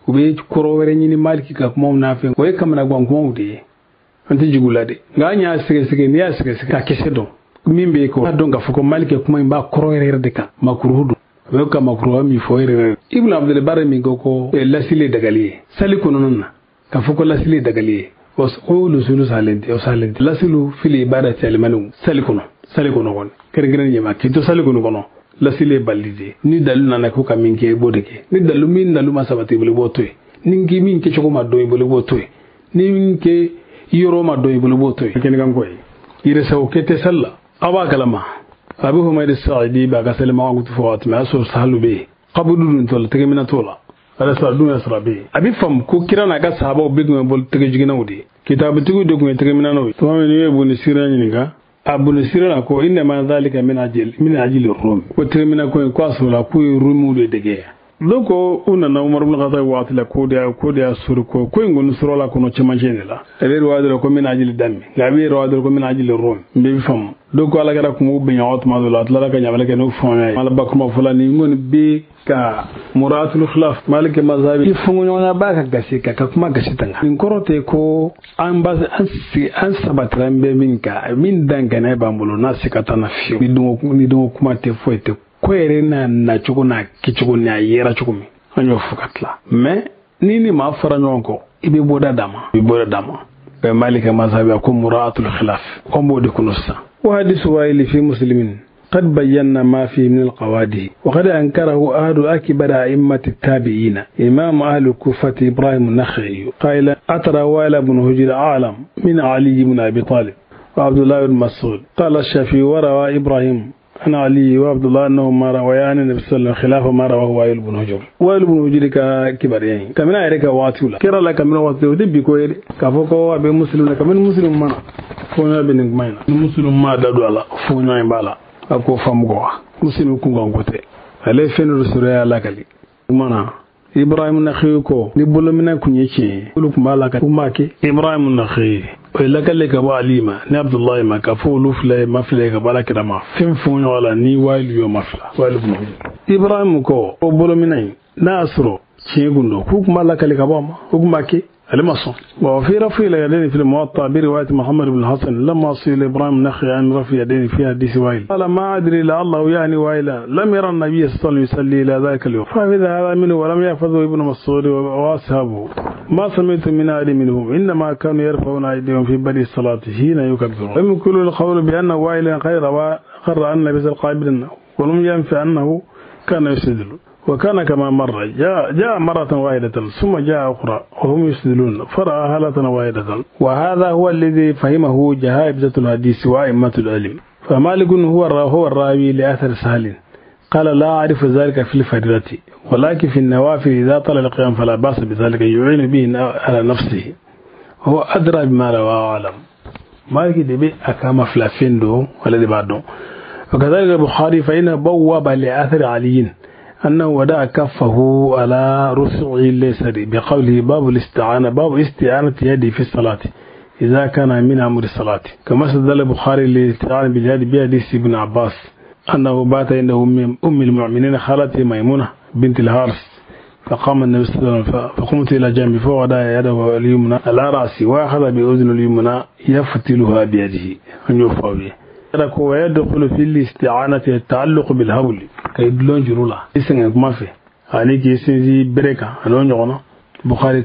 u bɛ kɔrɔ wɛrɛ ɲini Maliki ka kumaw n'a fɛ. O ye kamanagan kumaw de ye, an tɛ jigin u la de. Nka an y'a sɛgɛsɛgɛ, n'i y'a sɛgɛsɛgɛ ka kisɛ dɔn min bɛ yen, k'o dɔn k'a fɔ ko Maliki kuma in b'a kɔrɔ yɛrɛ yɛrɛ de kan, makuruhu don. A bɛ ka makuruhu min fɔ yɛrɛ yɛrɛ. Ibn Abdul Barri min ko ko lasili ye dagali ye sali kɔnɔna na, k'a fɔ ko lasili ye dagali ye, o lusulu salen tɛ, o salen tɛ. Lasilu fili ibadati alimaniw sali kɔnɔ, sali kɔnɔ kɔni kɛrɛnkɛrɛnnen ɲɛma k'i to sali kɔni kɔnɔ, lasili ye balili de ye. Ni dalu nana ko ka min kɛ, i b'o de kɛ. Ni dalu min dalu ma sabati i bolo, i b'o to yen. Ni k'i min kɛcogo ma dɔn i bolo, i b'o to yen. Ni min kɛ yɔrɔ ma dɔn i bolo, i b'o to yen. Kɛnɛkan ko ye yɛrɛsago kɛ tɛ sali la, aw b'a kalama. Abu Humaydi Saidi b'a ka sali makankutu fɔ waati min, a y'a sɔrɔ Sahalu bɛ yen, kabudu dun t'o la, tɛgɛminɛ t'o la, ala sɔrɔ dun y'a sɔrɔ a bɛ yen. A bɛ faamu ko kira n'a ka sahabaw bɛɛ tun bɛ bolo tɛgɛjiginnaw de ye, kitabutigiw de tun ye tɛgɛminɛnaw ye. Tuma min n'i ye Ibn Sirina ɲininka, a Ibn Sirina ko innama dhalika min ajli Rum, ko tɛgɛminɛ ko in k'a sɔrɔla k'u ye Rumuw de dege yan. Donc u nana Umar ibn Khattab waati la, ko de y'a sɔrɔ ko in kɔni sɔrɔla kɔnɔ cɛmancɛ de la. A bɛ riwaya dɔ la ko min ajli dami, nka a bɛ riwaya dɔ la ko min ajli Rum, n bɛ faamu. Donc ala kɛra kun b'u bɛn ɲɔgɔn tuma dɔ la, a tilala ka ɲamana kɛ n'o faamuya ye. Ala bakuma fɔla nin kɔni bɛ ka muratul khilaf Maliki mazhabi i fɔnkɔɲɔgɔnya b'a ka gasi ka kuma gasi tanga. Nin kɔrɔ tɛ ko an ba an sigi an sabatira an bɛ min kan, min dan kɛnɛ b'an bolo n'a se ka taa na fiyewu. Ni donko kuma tɛ foyi tɛ, ko yɛrɛ n'a nacogo n'a kɛcogo n'a yera cogo min, an y'o fɔ ka tila. Mais ni maa fɔra ɲɔgɔn kɔ, i bɛ bɔda d'a ma, i bɛ bɔda d'a ma. Maliki mazhabi ko muraatul khilaf, an b'o de kɔnɔ sisan. Wa hadisu wa'ili fi muslimin قد بينا ما فيه من القواده، وقد أنكره أحد أكبر أئمة التابعين إمام أهل الكوفة إبراهيم النخعي قائلا أترى وائل بن هجر أعلم من علي بن أبي طالب وعبد الله بن مسعود. قال الشافعي وروى إبراهيم أنا علي وعبد الله أنهما رويان النبي صلى الله عليه وسلم خلاف ما رواه وائل بن حجر. وائل بن حجر كبر يعني كمن أريك واتولا كرا لا كمن واتولا دي بيكوير كفوكو أبي مسلم كمن مسلم ما فونا بينك ماينا مسلم ما دادو على فونا يبالا أكو فمغوا مسلم كونغ كوتي عليه فين رسول الله كلي مانا إبراهيم النخعي ko ni bolomina kun ye tiɲɛ ye olu tun b'a la ka kuma kɛ Ibrahim Nakha'i o ye lakale ka bɔ Ali ma ni Abdullahi ma ka fɔ olu fila ye ma fila ye ka bɔ Ala kira ma fɛn fɛn ɲɔgɔn la ni Wayilu y'o ma fila Wayilu kun Ibrahim ko o bolomina in n'a y'a sɔrɔ tiɲɛ kun don k'u tun b'a lakale ka bɔ a ma o tun b'a kɛ وفي رفع اليدين في الموطأ برواية محمد بن الحسن لما سئل إبراهيم النخعي عن رفع اليدين في حديث وائل قال ما أدري لعله يعني وائلا لم يرى النبي صلى الله عليه وسلم يصلي إلى ذلك اليوم فإذا هذا منه ولم يحفظه ابن مسعود وأصحابه ما سمعت من أحد منهم إنما كانوا يرفعون أيديهم في بدء الصلاة حين يكبرون. ويمكن القول بأن وائلا قرأ أن لبس القابل ولم ينفع أنه كان يسدل وكان كما مر جاء مرة واحدة ثم جاء أخرى وهم يسدلون فرأى هالة واحدة. وهذا هو الذي فهمه جهابذة الحديث وأئمة العلم. فمالك هو الراوي لأثر سهل قال لا أعرف ذلك في الفريضة ولكن في النوافل إذا طال القيام فلا بأس بذلك يعين به على نفسه هو أدرى بما رواه أعلم. مالك دبي أكام فلافين دو والذي بعده. وكذلك البخاري فإنه بوب لأثر علي أنه ودع كفه على رسعه اليسر بقوله باب الاستعانة باب استعانة يدي في الصلاة إذا كان من أمر الصلاة. كما استدل البخاري للاستعانة باليد بحديث ابن عباس أنه بات عنده أم المؤمنين خالته ميمونة بنت الحارث فقام النبي صلى الله عليه وسلم فقمت إلى جنبه فوضع يده اليمنى على رأسي وأخذ بأذن اليمنى يفتلها بيده أن يرفع به. ويدخل في الاستعانة التعلق بالهول كيدلون جرولا إسنغ ما في عليك يسنزي بركة أنون يغنى بخاري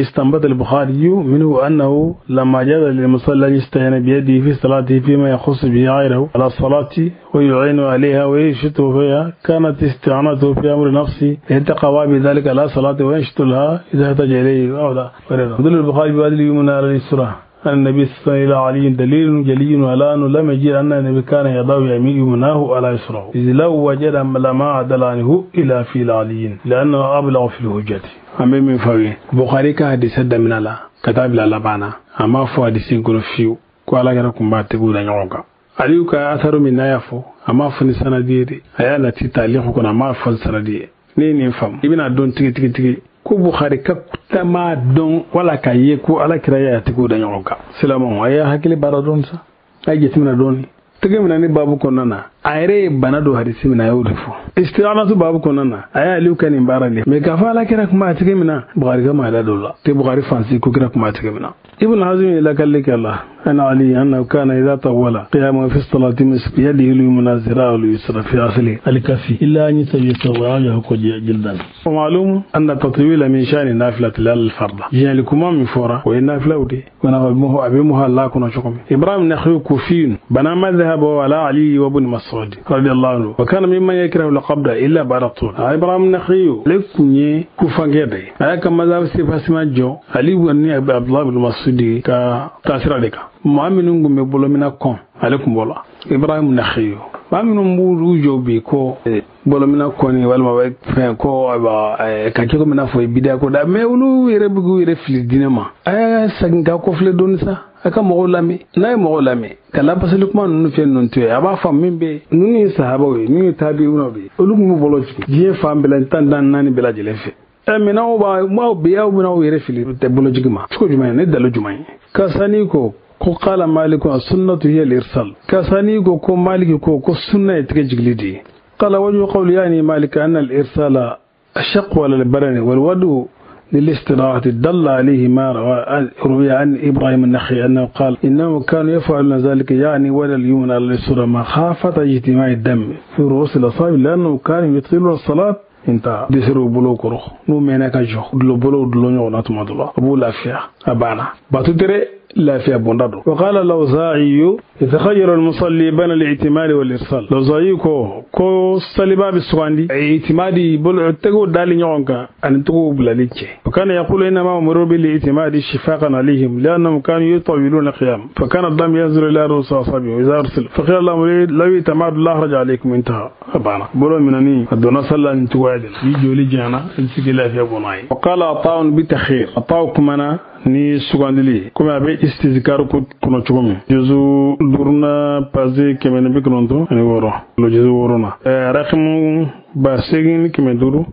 استنبط البخاري منه أنه لما جاز للمصلي أن يستعين بيده في صلاته فيما يخص به غيره على الصلاة ويعين عليها ويشته فيها كانت استعانته في أمر نفسه يتقوى بذلك على صلاته وينشط لها إذا احتاج إليه أو لا. يدل البخاري بهذه اليمنى على الإسراء أن النبي صلى الله عليه وسلم دليل جلي على أنه لم يجد أن النبي كان يضع يمينه على يسره إذ لو وجد لما عدل عنه إلى في العليين لأنه أبلغ في الهجة. أمي من فوي بخاري كحديث دمنا لا كتاب لا لبانا أما فو حديث كن فيو كوالا غير كم باتبو دنيوكا عليو كأثر من نيافو أما فو نسنا ديري أيانا تتعليق كنا ما فو نسنا ديري نين فهم ابن دون تيجي تيجي تيجي ko Bukhari ka tama dɔn wala ka ye ko Ala kira y'a tigiw da ɲɔgɔn kan. Silamɛw a y'a hakili baara dɔɔni sa, a ye jateminɛ dɔɔni. Tɛgɛ minɛ ni baabu kɔnɔna na a yɛrɛ ye bana don hadisi min na a y'o de fɔ. Isti'anatu baabu kɔnɔna na a y'ale ka nin baara de. Mais k'a fɔ Ala kira kuma a tɛgɛ min na Bukhari ka maa da dɔ la. Tɛ Bukhari fansi ko kira kuma a tɛgɛ min na. Ibn Hazm lakali kala أن علي أنه كان إذا طول قيامه في الصلاة مسك يده اليمنى ذراعه اليسرى في أصله الكفي إلا أن يسوي جلدا. ومعلوم أن التطويل من شأن النافلة لا الفرض جعلكما من فورة والنافلة ودي ونغمه أبيمها لا كنا شكم. إبراهيم النخعي كوفي بنى مذهبه على علي وابن مسعود رضي الله عنه وكان ممن يكره القبض إلا بعد الطول. إبراهيم النخعي لكني كوفانجي هذا مذهب سيفاسما جو علي وأني عبد الله بن مسعود كتاثير عليك. Maa minnu kun bɛ bolomina kɔn ale kun b'o la Ibrahim Nakha'i maa minnu b'u jɔ bi ko bolomina kɔni walima fɛn ko ka kɛ komi i n'a fɔ bidiya ko da mais olu yɛrɛ bɛ k'u yɛrɛ fili diinɛ ma. A y'a segin ka kɔfilɛ dɔɔni sa a ka mɔgɔw lamɛn n'a ye mɔgɔw lamɛn ka lapasali kuma ninnu fɛn ninnu to yen a b'a faamu min bɛ ninnu ye sahabaw ye ninnu ye tabi'unaw ye olu kun b'u bolo jigin diɲɛ fan bɛɛ la 14 bɛɛ lajɛlen fɛ. Minɛnw b'a maaw bɛ aw bɛna aw yɛrɛ fili tɛ bolo jigin ma cogo jumɛn ne dalo jumɛn ye kasani ko قال مالك السنة هي الإرسال كساني كو مالك كو سنة يتجلدي قال وجه قول يعني مالك أن الإرسال أشق على البرن والودو للاستراحة دل عليه ما روي عن إبراهيم النخعي أنه قال إنه كانوا يفعلون ذلك يعني ولا اليمنى على اليسرى مخافة اجتماع الدم في رؤوس الأصابع لأنه كانوا يطيلون الصلاة انتهى ديسرو بلو كرو نو مينا كجو دلو بلو دلو نيو ناتما دلو أبو لافيا أبانا باتو تري lafiya bonda don. Wa qala al-Awza'i yatakhayyaru al-musalli bayna al-i'timad wal-irsal. Awza'i ko saliba bi sugandi i'timadi bolo tɛgɛw dali ɲɔgɔn kan ani tɛgɛw bilali cɛ. Wa kana yaqulu innama umiru bil-i'timadi shifaqan alayhim li'annahum kanu yutawiluna qiyam fa kana ad-dam yanzuru ila ru'usi asabi'ihim idha arsal fa qila lahum law i'tamadu la kharaja alaykum intaha. A banna. Bolo minani a donna sallah ni cogoya de la, ni joli janyana i bɛ se k'i lafiya bɔ n'a ye. Wa qala Ata'un bi takhir. Ata'u kumana ni sugandili komi a bɛ istizkar ko kɔnɔ cogo min, juzu duurunan page 196, lo juzu wɔɔrɔnan rakimu 8590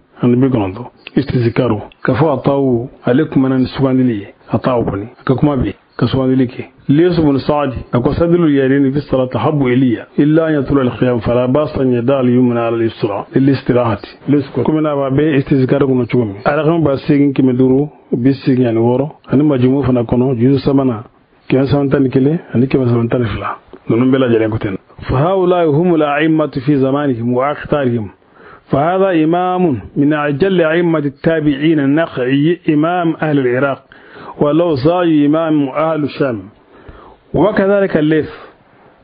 istizkaru ka fɔ Ata'u ale kumana ni sugandili ye. Ata'u kɔni a ka kuma bɛ ka sugandili kɛ. Layth bin Sa'd a ko sadlu al-yadayn fi salati habbu ilayya illa an yatula al-qiyam fala ba'sa an yada'a al-yumna ala al-yusra lil-istirahati. Layth ko komi n'a b'a bɛ istizkar kɔnɔ cogo min, a rakimu 8586 ani majmu fana kɔnɔ juzu sabanan 911 ani 912 ninnu bɛɛ lajɛlen ko ten. Fa haula'i humul a'immatu fi zamanihim wa akhtarihim. فهذا إمام من أجل أئمة التابعين النخعي إمام أهل العراق، والأوزاعي إمام أهل الشام، وكذلك الليث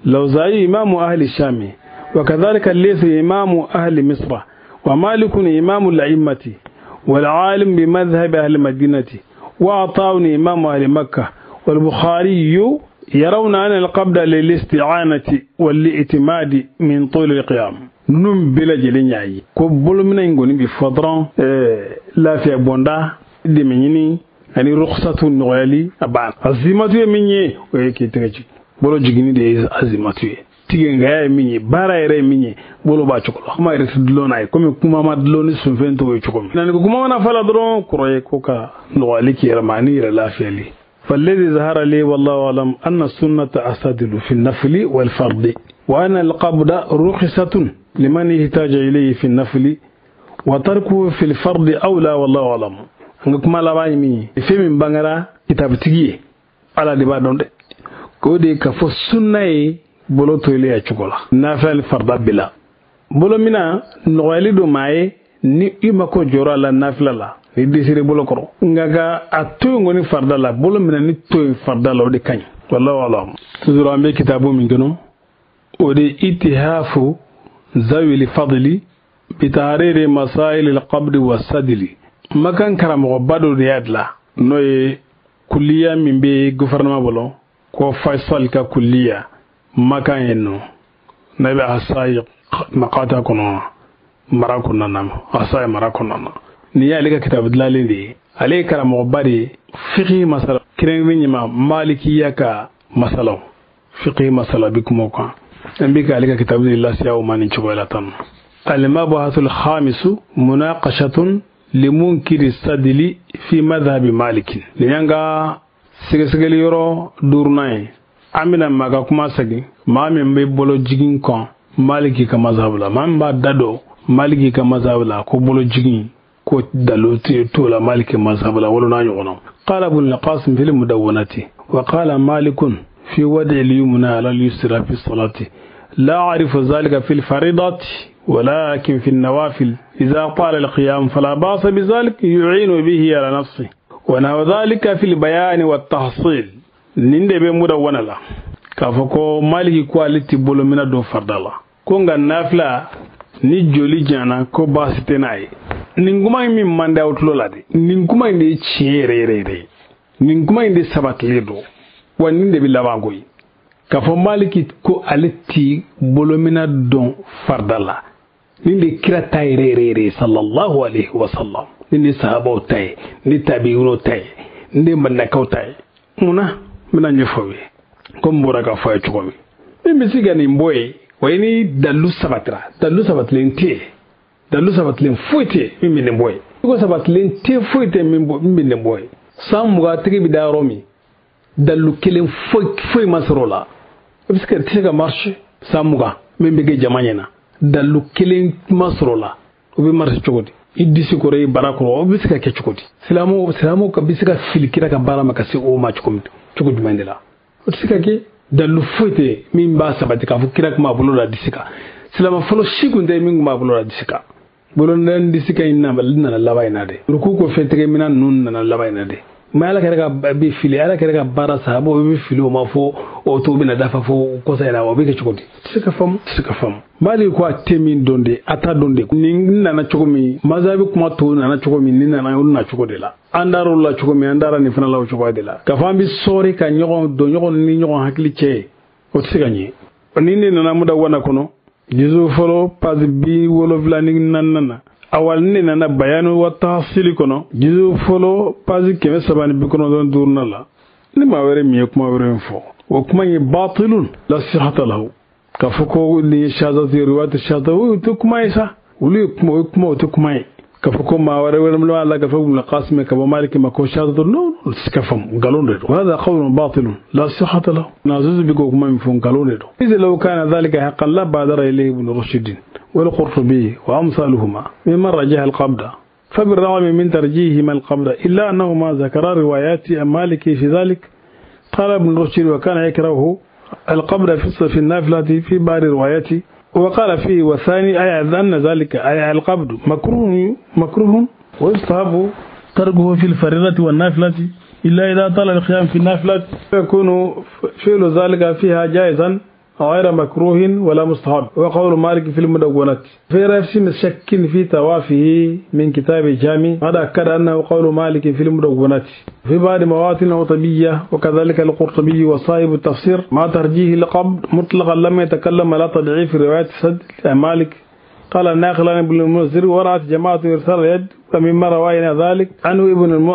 الأوزاعي إمام أهل الشام، وكذلك الليث إمام أهل مصر، ومالك إمام الأئمة، والعالم بمذهب أهل المدينة، وعطاء إمام أهل مكة، والبخاري يرون أن القبض للاستعانة والاعتماد من طول القيام. Ninnu bɛɛ lajɛlen y'a ye ko bolominɛ in kɔni bi fɔ dɔrɔn lafiya bɔnda, dɛmɛ ɲini ani rukhsatu nɔgɔyali a banna. Azimatu ye min ye, o ye k'i tɛgɛ jigin. Bolo jiginni de ye azimatu ye. Tigɛngaya ye min ye, baara yɛrɛ ye min ye, bolo b'a cogo la. Kuma yɛrɛ tɛ dulon n'a ye, komi kuma ma dulon ni sunfɛn tɔw ye cogo min. Nka ni ko kuma mana fɔ la dɔrɔn, kɔrɔ ye ko ka nɔgɔyali k'i yɛrɛ ma ani yɛrɛ lafiyali. فالذي ظهر لي والله أعلم أن السنة أستدل في النفل والفرض، وأن القبض رخصة لمن يحتاج إليه في النفل، وتركه في الفرض أولى والله أعلم. Nka kuma laban ye min ye, fɛn min bangera kitabutigi ye, Ala de b'a dɔn dɛ, k'o de ye k'a fɔ sunna ye bolo tolen a cogo la nafila ni farida bila. Bolo mina nɔgɔyali don maa ye ni i mako jɔra a la nafila la, ni dɛsɛra bolo kɔrɔ, nka ka a to yen kɔni farida la, bolo minɛ ni to yen farida la, o de ka ɲi. Wallahu alam. Toujours an bɛ kitabu min kɔnɔ, o de itihafu zawili fadli bitahariri masaili alqabdi wasadili. Makan karamɔgɔba dɔ de y'a dilan, n'o ye kulliya min bɛ gouvernement bolo ko Faisal ka kulliya Makan yen nɔ, n'a bɛ Asayi makata kɔnɔ, mara kɔnɔna na, Asayi mara kɔnɔna na. Nin y'ale ka kitabu dilanlen de ye. Ale ye karamɔgɔba de ye fiqhi masala, kɛrɛnkɛrɛnnen ɲɛma malikiya ka masalaw, fiqhi masala bi kuma o kan. An bɛ k'ale ka kitabu de lase aw ma nin cogoya la tan. Al-mabhasul khamisu munaqashatun limunkiri sadili fi madhhabi Malik. Nin y'an ka sɛgɛsɛgɛli yɔrɔ duurunan ye. An bɛna maa ka kuma segin, maa min bɛ bolo jigin kɔn Maliki ka mazhabu la, maa min b'a da don Maliki ka mazhabu la ko bolo jigin ko dalu t'o la Maliki mazhabu la, wolo n'a ɲɔgɔnna. Qala Ibn al-Qasim fil mudawwanati wa qala Malikun fi wad'i al-yumna ala al-yusra fi salati la a'rifu dhalika fi al-faridati ولكن في النوافل إذا طال القيام فلا بأس بذلك يعين به على نفسه ونحو ذلك في البيان والتحصيل. Nin de bɛ mudawwana la k'a fɔ ko Maliki ko ale ti bolo mina don farida la, ko nka nafila ni joli jana ko baasi tɛ n'a ye. Nin kuma in min man di aw tulo la de, nin kuma in de ye tiɲɛ yɛrɛ yɛrɛ yɛrɛ ye, nin kuma in de sabatilen don, wa nin de bɛ laban koyi. K'a fɔ Maliki ko ale ti bolomina dɔn farida la, nin de kira ta yɛrɛ yɛrɛ yɛrɛ sallallahu alaihi wa sallam, nin de sahabaw ta ye, nin de tabi'inaw ta ye, nin de mandakaw ta ye. Munna n bɛna ɲɛfɔ aw ye komi n bɔra k'a fɔ a ye cogo min. Min bɛ se ka nin bɔ yen, o ye ni dalu sabatira. Dalu sabatilen tɛ yen, dalu sabatilen foyi tɛ yen min bɛ nin bɔ yen. I ko sabatilen tɛ foyi tɛ min bɛ nin bɔ yen. San 20 tigi bɛ da yɔrɔ min, dalu kelen foyi foyi ma sɔrɔ o la. I bɛ se ka tɛ se ka marcher san 20 min bɛ kɛ jama ɲɛna, dalu kelen ma sɔrɔ o la, o bɛ marcher cogo di? I disi kɔrɔ, i bara kɔrɔ, o bɛ se ka kɛ cogo di? Silamɛw ka bɛ se ka fili kira ka baara ma ka se o ma cogo min, cogo jumɛn de la? O tɛ se ka kɛ. Dalu foyi tɛ min b'a sabati k'a fɔ kira tun b'a bolo la disi kan. Silamɛ fɔlɔ si tun tɛ min tun b'a bolo la disi kan. Bolola disi kan in nana laban in na de. Ruku ko fɛn tɛgɛ minɛn ninnu nana laban in na de. Mais ala kɛra ka bi fili, ala kɛra ka baara sahabaw bɛ fili o ma fo o to bɛna dafa fo kɔsa in na, o bɛ kɛ cogo di? Tɛ se ka faamu, tɛ se ka faamu. Mali ko a tɛ min dɔn de, a t'a dɔn de. Nin nana cogo min, mazabi kuma tɔw nana cogo min, nin nana olu na cogo de la. An dar'o la cogo min, an dara nin fana la o cogoya de la. K'a fɔ an bɛ sɔɔri ka ɲɔgɔn don ɲɔgɔn ni ɲɔgɔn hakili cɛ, o tɛ se ka ɲɛ. Ni ne nana Mudawwana kɔnɔ, juzu fɔlɔ page 74 na, awal ne nana Bayanu wa Tahsili kɔnɔ, juzu fɔlɔ page 395 la, ni maa wɛrɛ min ye kuma wɛrɛ in fɔ, o kuma in ye batilun la sihata lahu. K'a fɔ ko nin ye shazati riwayat shaza, o tɛ kuma ye sa. Olu ye kuma, o ye kuma, o tɛ kuma ye. K'a fɔ ko maa wɛrɛ wɛrɛ b'a la, k'a fɔ Ibn Qasim ka bɔ Maliki ma ko shazatu, non, o tɛ se ka faamu, nkalon de don. Hada qawlun batilun la sihata lahu. Nazuzu bi ko kuma min fɔ, nkalon de don. Idh law kana dhalika haqqan la badara ilayhi Ibn Rushd والقرطبي وأمثالهما ممن رجح القبض، فبالرغم من ترجيحهما القبض إلا أنهما ذكرا روايات مالك في ذلك. قال ابن رشد وكان يكره القبض في النافلة في بعض رواياته، وقال فيه والثاني أي أن ذلك أي القبض مكروه ويستحب تركه في الفريضة والنافلة إلا إذا طال القيام في النافلة فيكون فعل ذلك فيها جائزا غير مكروه ولا مستحب. وقول مالك في المدونة في رفس شك في توافه من كتاب الجامع، هذا أكد أنه قول مالك في المدونة في بعض مواطن وطبية، وكذلك القرطبي وصاحب التفسير مع ترجيح القبض مطلقا لم يتكلم على تضعيف رواية سد مالك. قال الناقل عن ابن المنذر ورأت جماعة إرسال اليد، ومما روينا ذلك عنه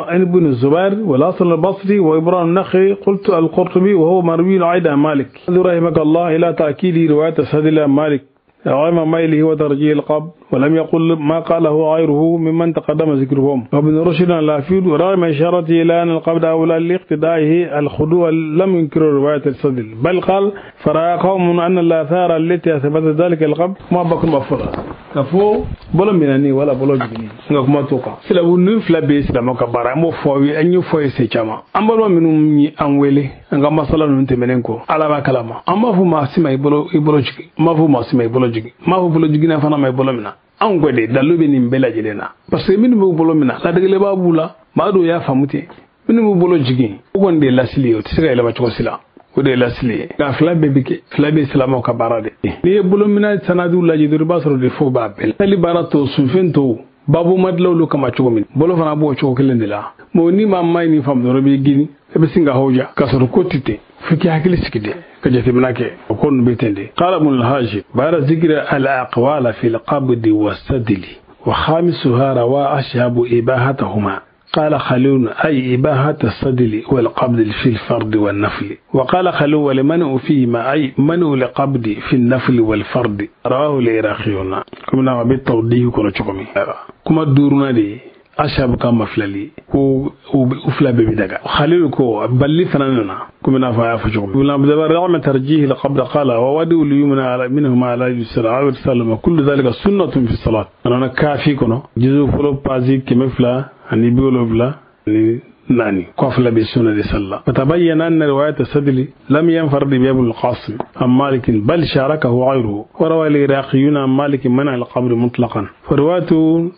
ابن الزبير والأصل البصري وإبراهيم النخعي. قلت القرطبي وهو مروي أيضا مالك. رحمك الله إلى تأكيد رواية السد مالك رغم ميله وترجيح القبض، ولم يقل ما قاله غيره ممن تقدم ذكرهم. وابن رشد الأفيد رغم إشارته إلى أن القبض أولى لاقتدائه الخضوع لم ينكر رواية السدل، بل قال فرأى قوم أن الآثار التي أثبتت ذلك القبض ما بكم أفضل كفو bolo minani wala bolo jigini nka kuma t'o kan. Silabu ninnu fila bɛ silamɛw ka baara, an b'o fɔ aw ye, an y'o fɔ ye se caman. An balima minnu ye an wele an ka masala ninnu tɛmɛnen kɔ, Ala b'a kalama. An b'a fɔ maa si ma i bolo jigin, n b'a fɔ maa si ma i bolo jigin, n b'a fɔ bolo jiginna fana ma i bolo minɛ. Anw kɔ de dalu bɛ nin bɛɛ lajɛlen na, parce que minnu b'u bolo minɛ ladegeleba b'u la, maa dɔw y'a faamu ten. Minnu b'u bolo jigin, o kɔni de ye lasili ye, o tɛ se ka yɛlɛma cogo si la. O de ye lasili ye. Nka fila bɛɛ bɛ kɛ, fila bɛ silamɛw ka baara de. N'i ye bolominɛ sanadiw lajɛ dɔrɔn, i b'a sɔrɔ de fo b'a bɛɛ la. Sali baara tɔw, sunfɛn tɔw, babu ma dilan olu kama cogo min, bolo fana b'o cogo kelen de la. Mɔ n'i ma maa nin faamu dɔrɔn, i b'i gini, i bɛ sin ka hawuja k'a sɔrɔ ko tɛ ten. F'i k'i hakili sigi de ka jateminɛ kɛ, o ko ninnu bɛ ten de. Qala Ibn al-Hajib ba'da zikri al-aqwala fi al-qabdi was-sadli wa khamisuha rawa ashabu ibahatahuma. قال خليل أي إباحة السدل والقبض في الفرد والنفل. وقال خليل ولمنع فيهما أي منع القبض في النفل والفرد. رواه العراقيون. كما بالتوضيح كنا تشكمي كما دورنا دي أشاب كما فلالي وفلا ببدقة خليل كو بلي فناننا كما نفع فشكمي ولا رغم ترجيه القبض قال وودوا اليمنى منهما على اليسرى والسلام كل ذلك سنة في الصلاة. أنا كافي كنا جزء فلو بازي كما فلا ani 74 قفل بسنة صلى. فتبين أن رواية السدل لم ينفرد بابن القاسم عن مالك بل شاركه غيره، وروى العراقيون عن مالك منع القبض مطلقا. فرواية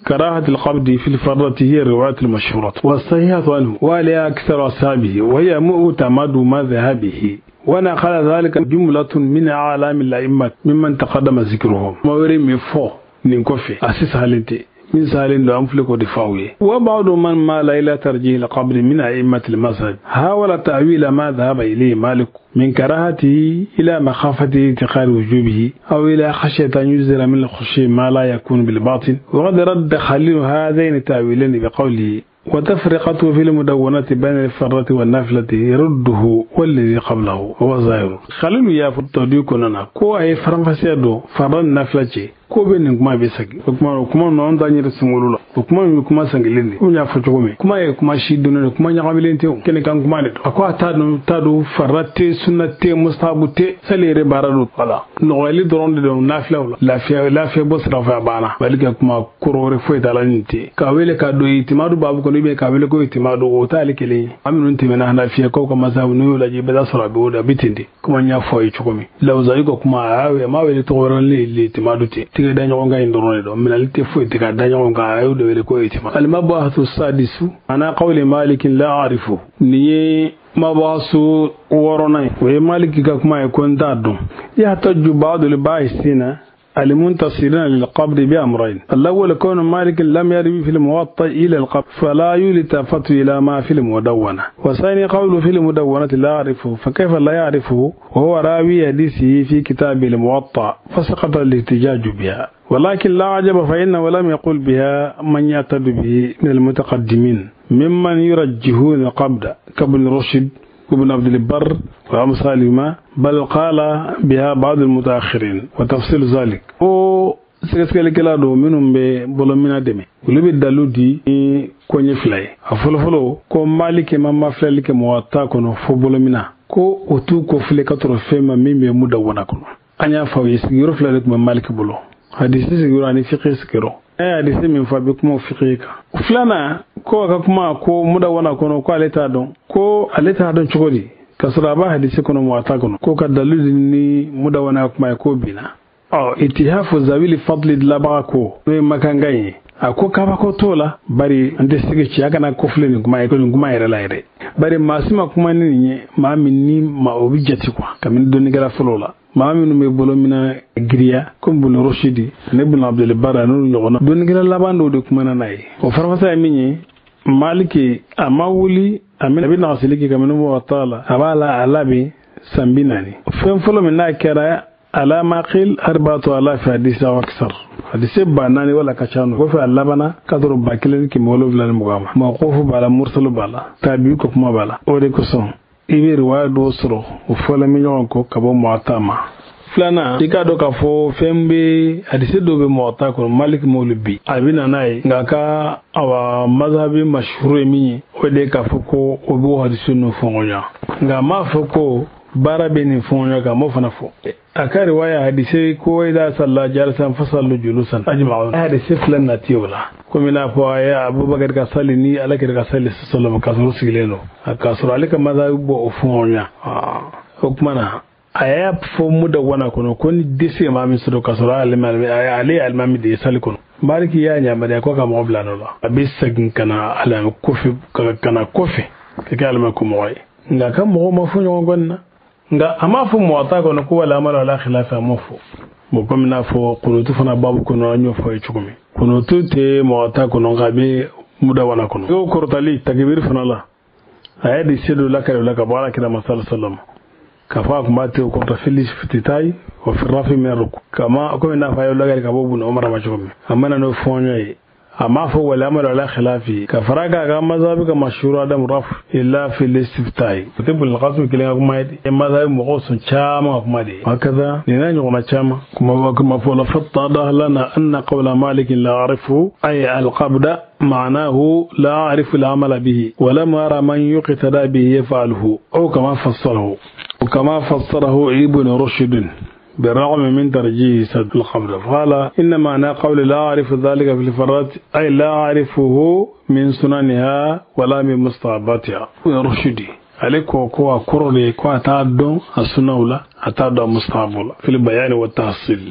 كراهة القبض في الفرضة هي الرواية المشهورة والصحيحة عنه وعليها أكثر أصحابه، وهي مؤتمد مذهبه. ونقل ذلك جملة من أعلام الأئمة ممن تقدم ذكرهم. موري فو نكفي أساس هالتي من سالين لهم فلكو دفاوي. وبعض من مال إلى ترجيح القبر من أئمة المذهب حاول تأويل ما ذهب إليه مالك من كراهته إلى مخافة اعتقاد وجوبه أو إلى خشية أن يجزر من الخشية ما لا يكون بالباطل. وقد رد خليل هذين التأويلين بقوله وتفرقته في المدونة بين الفرة والنافلة يرده والذي قبله هو ظاهر. خليل يا فتوديكوننا كو أي فرنفسيا دو فرن نافلة ko bɛ nin kuma bɛ sagi o kuma ninnu an t'an yɛrɛ sunkalo la, o kuma in ye kuma sangilen de komi n y'a fɔ cogo min, kuma ye kuma si donnen de, kuma ɲagamilen tɛ o kɛnɛ kan kuma de don. A ko a t'a dɔn farida tɛ, sunna tɛ, mustahabu tɛ, sali yɛrɛ baara don. Wala nɔgɔyali dɔrɔn de don nafilaw la, lafiya bɔ sira fɛ a banna. Bali ka kuma kɔrɔ wɛrɛ foyi t'a la nin tɛ k'a wele k'a don itimadu baabu kɔnɔ bɛ k'a wele ko itimadu, o t'ale kelen ye. An minnu tɛmɛna hanafiyakaw ka masabu n'u y'o lajɛ i bɛ taa sɔrɔ a bɛ o de a bɛ ten de. Kuma n y'a fɔ a ye cogo min, lawuzayi ka kuma a m'a wele tɔgɔ wɛrɛ ni itimadu tɛ. tɛgɛ da ɲɔgɔn kan in dɔrɔn de dɔn minɛli tɛ foyi tɛ ka da ɲɔgɔn kan a y'o de wele ko itima almabahasu sadisu ana qawli malikin la arifu nin ye mabahasu wɔɔrɔnan ye o ye maliki ka kuma ye ko n t'a dɔn yahtaju ba'du al-bahisina المنتصرين للقبض بأمرين الأول كون مالك لم يروي في الموطأ إلى القبض فلا يلتفت إلى ما في المدونة وثاني قول في المدونة لا يعرفه فكيف لا يعرفه وهو راوي حديثه في كتاب الموطأ فسقط الاحتجاج بها ولكن لا عجب فإنه لم يقل بها من يعتد به من المتقدمين ممن يرجحون القبض كابن رشد وابن عبد البر وأمثالهما بل قال بها بعض المتأخرين وتفصيل ذلك o sɛgɛsɛgɛlikɛla dɔw minnu bɛ bolomina dɛmɛ olu bɛ dalu di ni koɲɛ fila ye a fɔlɔfɔlɔ ko maliki ma mafilɛli kɛ muwatta kɔnɔ fo bolomina ko o t'u kɔfilɛ ka tɔrɔ fɛn ma min bɛ mudawwana kɔnɔ an y'a fɔ aw ye sigiyɔrɔ fila de tun bɛ maliki bolo hadisi sigiyɔrɔ ani fiqh sigiyɔrɔ a ye hadisi min fɔ a bɛ kuma fiqh kan filanan ko a ka kuma ko mudawana kɔnɔ ko ale t'a dɔn ko ale t'a dɔn cogo di k'a sɔrɔ a b'a hadisi kɔnɔ muwatta kɔnɔ ko ka dalilu ni mudawana kuma ye k'o binna ɔ itihafu zawili fadli dilabaga ko n'o ye makankan ye a ko kabako t'o la bari an tɛ sigi ci a kana kɔfilɛ nin kuma ye ko nin kuma yɛrɛ la yɛrɛ bari maa si ma kuma ni nin ye maa min ni maa o bɛ jate kuwa kabini dɔnnikɛla fɔlɔ la maa minnu bɛ bolo mina giriya komi Ibn Rushdi ani Ibn Abdul Barr n'olu ɲɔgɔnna dɔnnikɛla laban dɔw de kumana n'a ye o farafasa ye min ye Maliki a ma wuli a bɛ nagasili kɛ kabini muwatta la a b'a la a labɛn san 40 fɛn fɔlɔ min n'a kɛra ala ma qil 4000 hadisi aw aksar hadisi 4000 wala ka ca n'o kɔfɛ a labanna ka sɔrɔ 1720 ma mawqufu b'a la mursalu b'a la tabi'u ka kuma b'a la o de kosɔn i bɛ riwaya dɔw sɔrɔ o fɔlen bɛ ɲɔgɔn kɔ ka bɔ muwatta ma filanan i k'a dɔn k'a fɔ fɛn bɛ hadisi dɔw bɛ muwatta kɔnɔ Malik m'olu bi a bɛ na n'a ye nka ka awa mazhabi mashhur ye min ye o de ye k'a fɔ ko o b'o hadisi ninnu fɔngɔnya nka a m'a fɔ ko baara bɛ nin fɔngɔnya kan a m'o fana fɔ a ka riwaya hadisi ko idha salla jalisan fasallu julusan ajma'un hadisi fila nati o la komi n'a fɔ a ye Abubakar ka sali ni Alakira ka sali sallam k'a sɔrɔ sigilen don k'a sɔrɔ ale ka mazhabi bɔ o fɔngɔnya o tuma na a y'a fɔ mudawana kɔnɔ ko ni dɛsɛ maa min sɔrɔ k'a sɔrɔ ale ye alimami de ye sali kɔnɔ Maliki y'a yamaruya ko ka mɔgɔ bila nɔ la a bɛ segin ka na alimami kɔfɛ ka na kɔfɛ ka kɛ alimami kɔmɔgɔ ye nka ka mɔgɔw ma fɔ ɲɔgɔn kɔ nin na nka a m'a fɔ muwatta kɔnɔ ko wala amalu ala khilafi a m'o fɔ bon komi n'a fɔ kunutu fana babu kɔnɔ an y'o fɔ ye cogo min kunutu tɛ muwatta kɔnɔ nka a bɛ mudawana kɔnɔ o kɔrɔtali takibiri fana la a ye de se dɔ lakari o la ka bɔ ala kira ma sallallahu alaihi wasallam k'a fɔ a tun b'a tɛgɛ kɔrɔta fili fititayi wa fi rafi min ruku kama komi n'a fɔ a ye lakari ka bɔ Ibn Umar ma cogo min a mana n'o fɔɲɔ ye a m'a fɔ wala amalu ala khilafi ka fara k'a ka mazhabi ka mashhur adam raf illa fi listiftahi o tɛ Ibn al-Qasim kelen ka kuma ye dɛ mazhabi mɔgɔw sɔn caman ka kuma de ye hakaza nin n'a ɲɔgɔnna caman kuma fɔ la fattadah lana anna qawla malik la a'rifu ay al-qabda معناه لا أعرف العمل به ولم أرى من يقتدى به يفعله أو كما فسره وكما فسره ابن رشد بالرغم من ترجيح سد القبض قال إن معنى قول لا أعرف ذلك في الفرات أي لا أعرفه من سننها ولا من مستحباتها ابن رشد ale ko ko a kɔrɔ de ye ko a t'a dɔn a sunaw la a t'a dɔn a mustahabu la fil bayani wa tahsil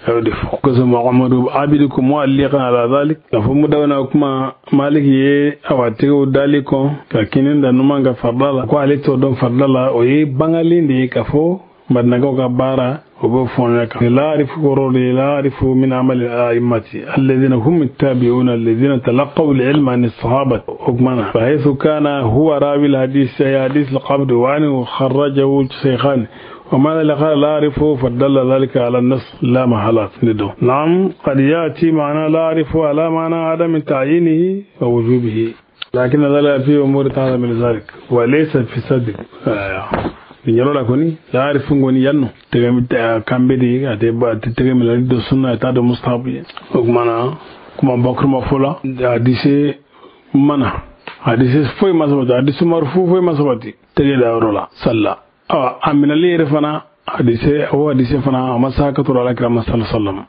a y'o de fɔ kosɔn Muhammadu Abidi ko mu'alliqan ala dhalik k'a fɔ mudawana kuma Maliki ye awa tɛgɛw dali kɔn ka kinin da numan ka farida la ko ale t'o dɔn farida la o ye bangalen de ye k'a fɔ madinakaw ka baara o b'o fɔɲɔ kan la arifu kɔrɔ de la arifu min amali a'immati alladhina hum attabi'una alladhina talaqaw al-ilma an as-sahaba o kuma na fa kana huwa rawi al-hadith ay hadith al-qabd wa anhu kharrajahu shaykhan وما قال لا أعرفه فدل ذلك على النص لا محالة ندو نعم قد يأتي معنى لا أعرفه على معنى عدم تعيينه ووجوبه لكن ذلك في أمور تعالى من ذلك وليس في صدق nin yɔrɔ la kɔni la arifu kɔni yan nɔ tɛgɛ kan bɛ de a tɛ tɛgɛ minɛ dɔ sunna a t'a dɔn mustahabu ye o tuma na kuma bakuruma fɔ la hadise mana hadise foyi ma sabati hadise marufu foyi ma sabati tɛgɛ da yɔrɔ la salla ɔ a minɛli yɛrɛ fana hadise o hadise fana a ma sa ka tora alakira ma sallallahu alaihi wasallam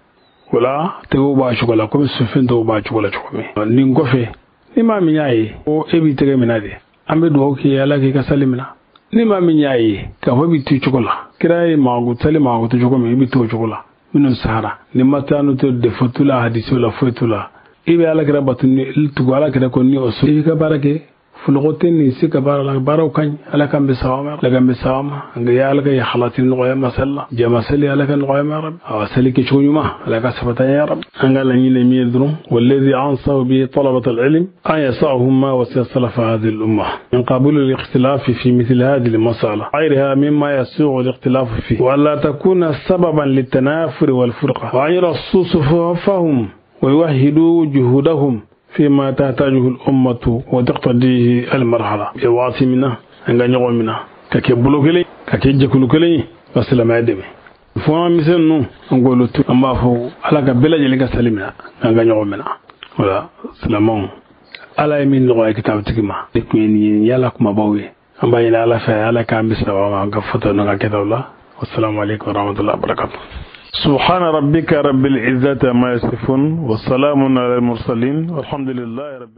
o la tɛgɛw b'a cogo la komi sufin tɔw b'a cogo la cogo min nin kɔfɛ ni maa min y'a ye ko e b'i tɛgɛ minɛ de an bɛ dugawu k'i ye ala k'i ka sali minɛ ni maa min y'a ye k'a fɔ i b'i to cogo la kira ye sali mankutu cogo min i bɛ to o cogo la Minnu sahara ni matanu to défaut t'u la, hadisiw la, foyi t'u la. I bɛ Ala kira bato ni tugu Ala kira kɔ ni o so, i b'i ka baara kɛ. Fulɔgɔ tɛ nin se ka baara la, baaraw ka ɲi. Ala k'an bɛ sababa ma, Ala k'an bɛ sababa ma. Nka ya Ala ka halati nɔgɔya masali la, jama sali Ala ka nɔgɔya ma rabi. Awa, sali kɛcogo ɲuman, Ala ka sabata ya rabi. An ka laɲini ye min ye dɔrɔn, والذي أنصح به طلبة العلم أن يسعهم ما وسع سلف هذه الأمة من قبول الاختلاف في مثل هذه المسألة غيرها مما يسوغ الاختلاف فيه، وألا تكون سببا للتنافر والفرقة، وأن يرصوا صفوفهم ويوحدوا جهودهم فيما تحتاجه الأمة وتقتضيه المرحلة. Waati min na an ka ɲɔgɔn minɛ ka kɛ bolo kelen, ka kɛ jɛkulu kelen ye, ka silamɛya dɛmɛ. Fɔɲɔ misɛn ninnu, an k'olu to. An b'a fɔ Ala ka bɛɛ lajɛlen ka sali minɛ, an ka ɲɔgɔn minɛ. Wala silamɛw, Ala ye min nɔgɔya kitabutigi ma, ne tun ye nin ye yala kumabaw ye. An b'a ɲini Ala fɛ, Ala k'an bɛ sababa ma an ka fɔtaw n'an ka kɛtaw la. Wassalamu alaikum warahmatullahi wabarakatuh. سبحان ربك رب العزة عما يصفون وسلام على المرسلين والحمد لله رب.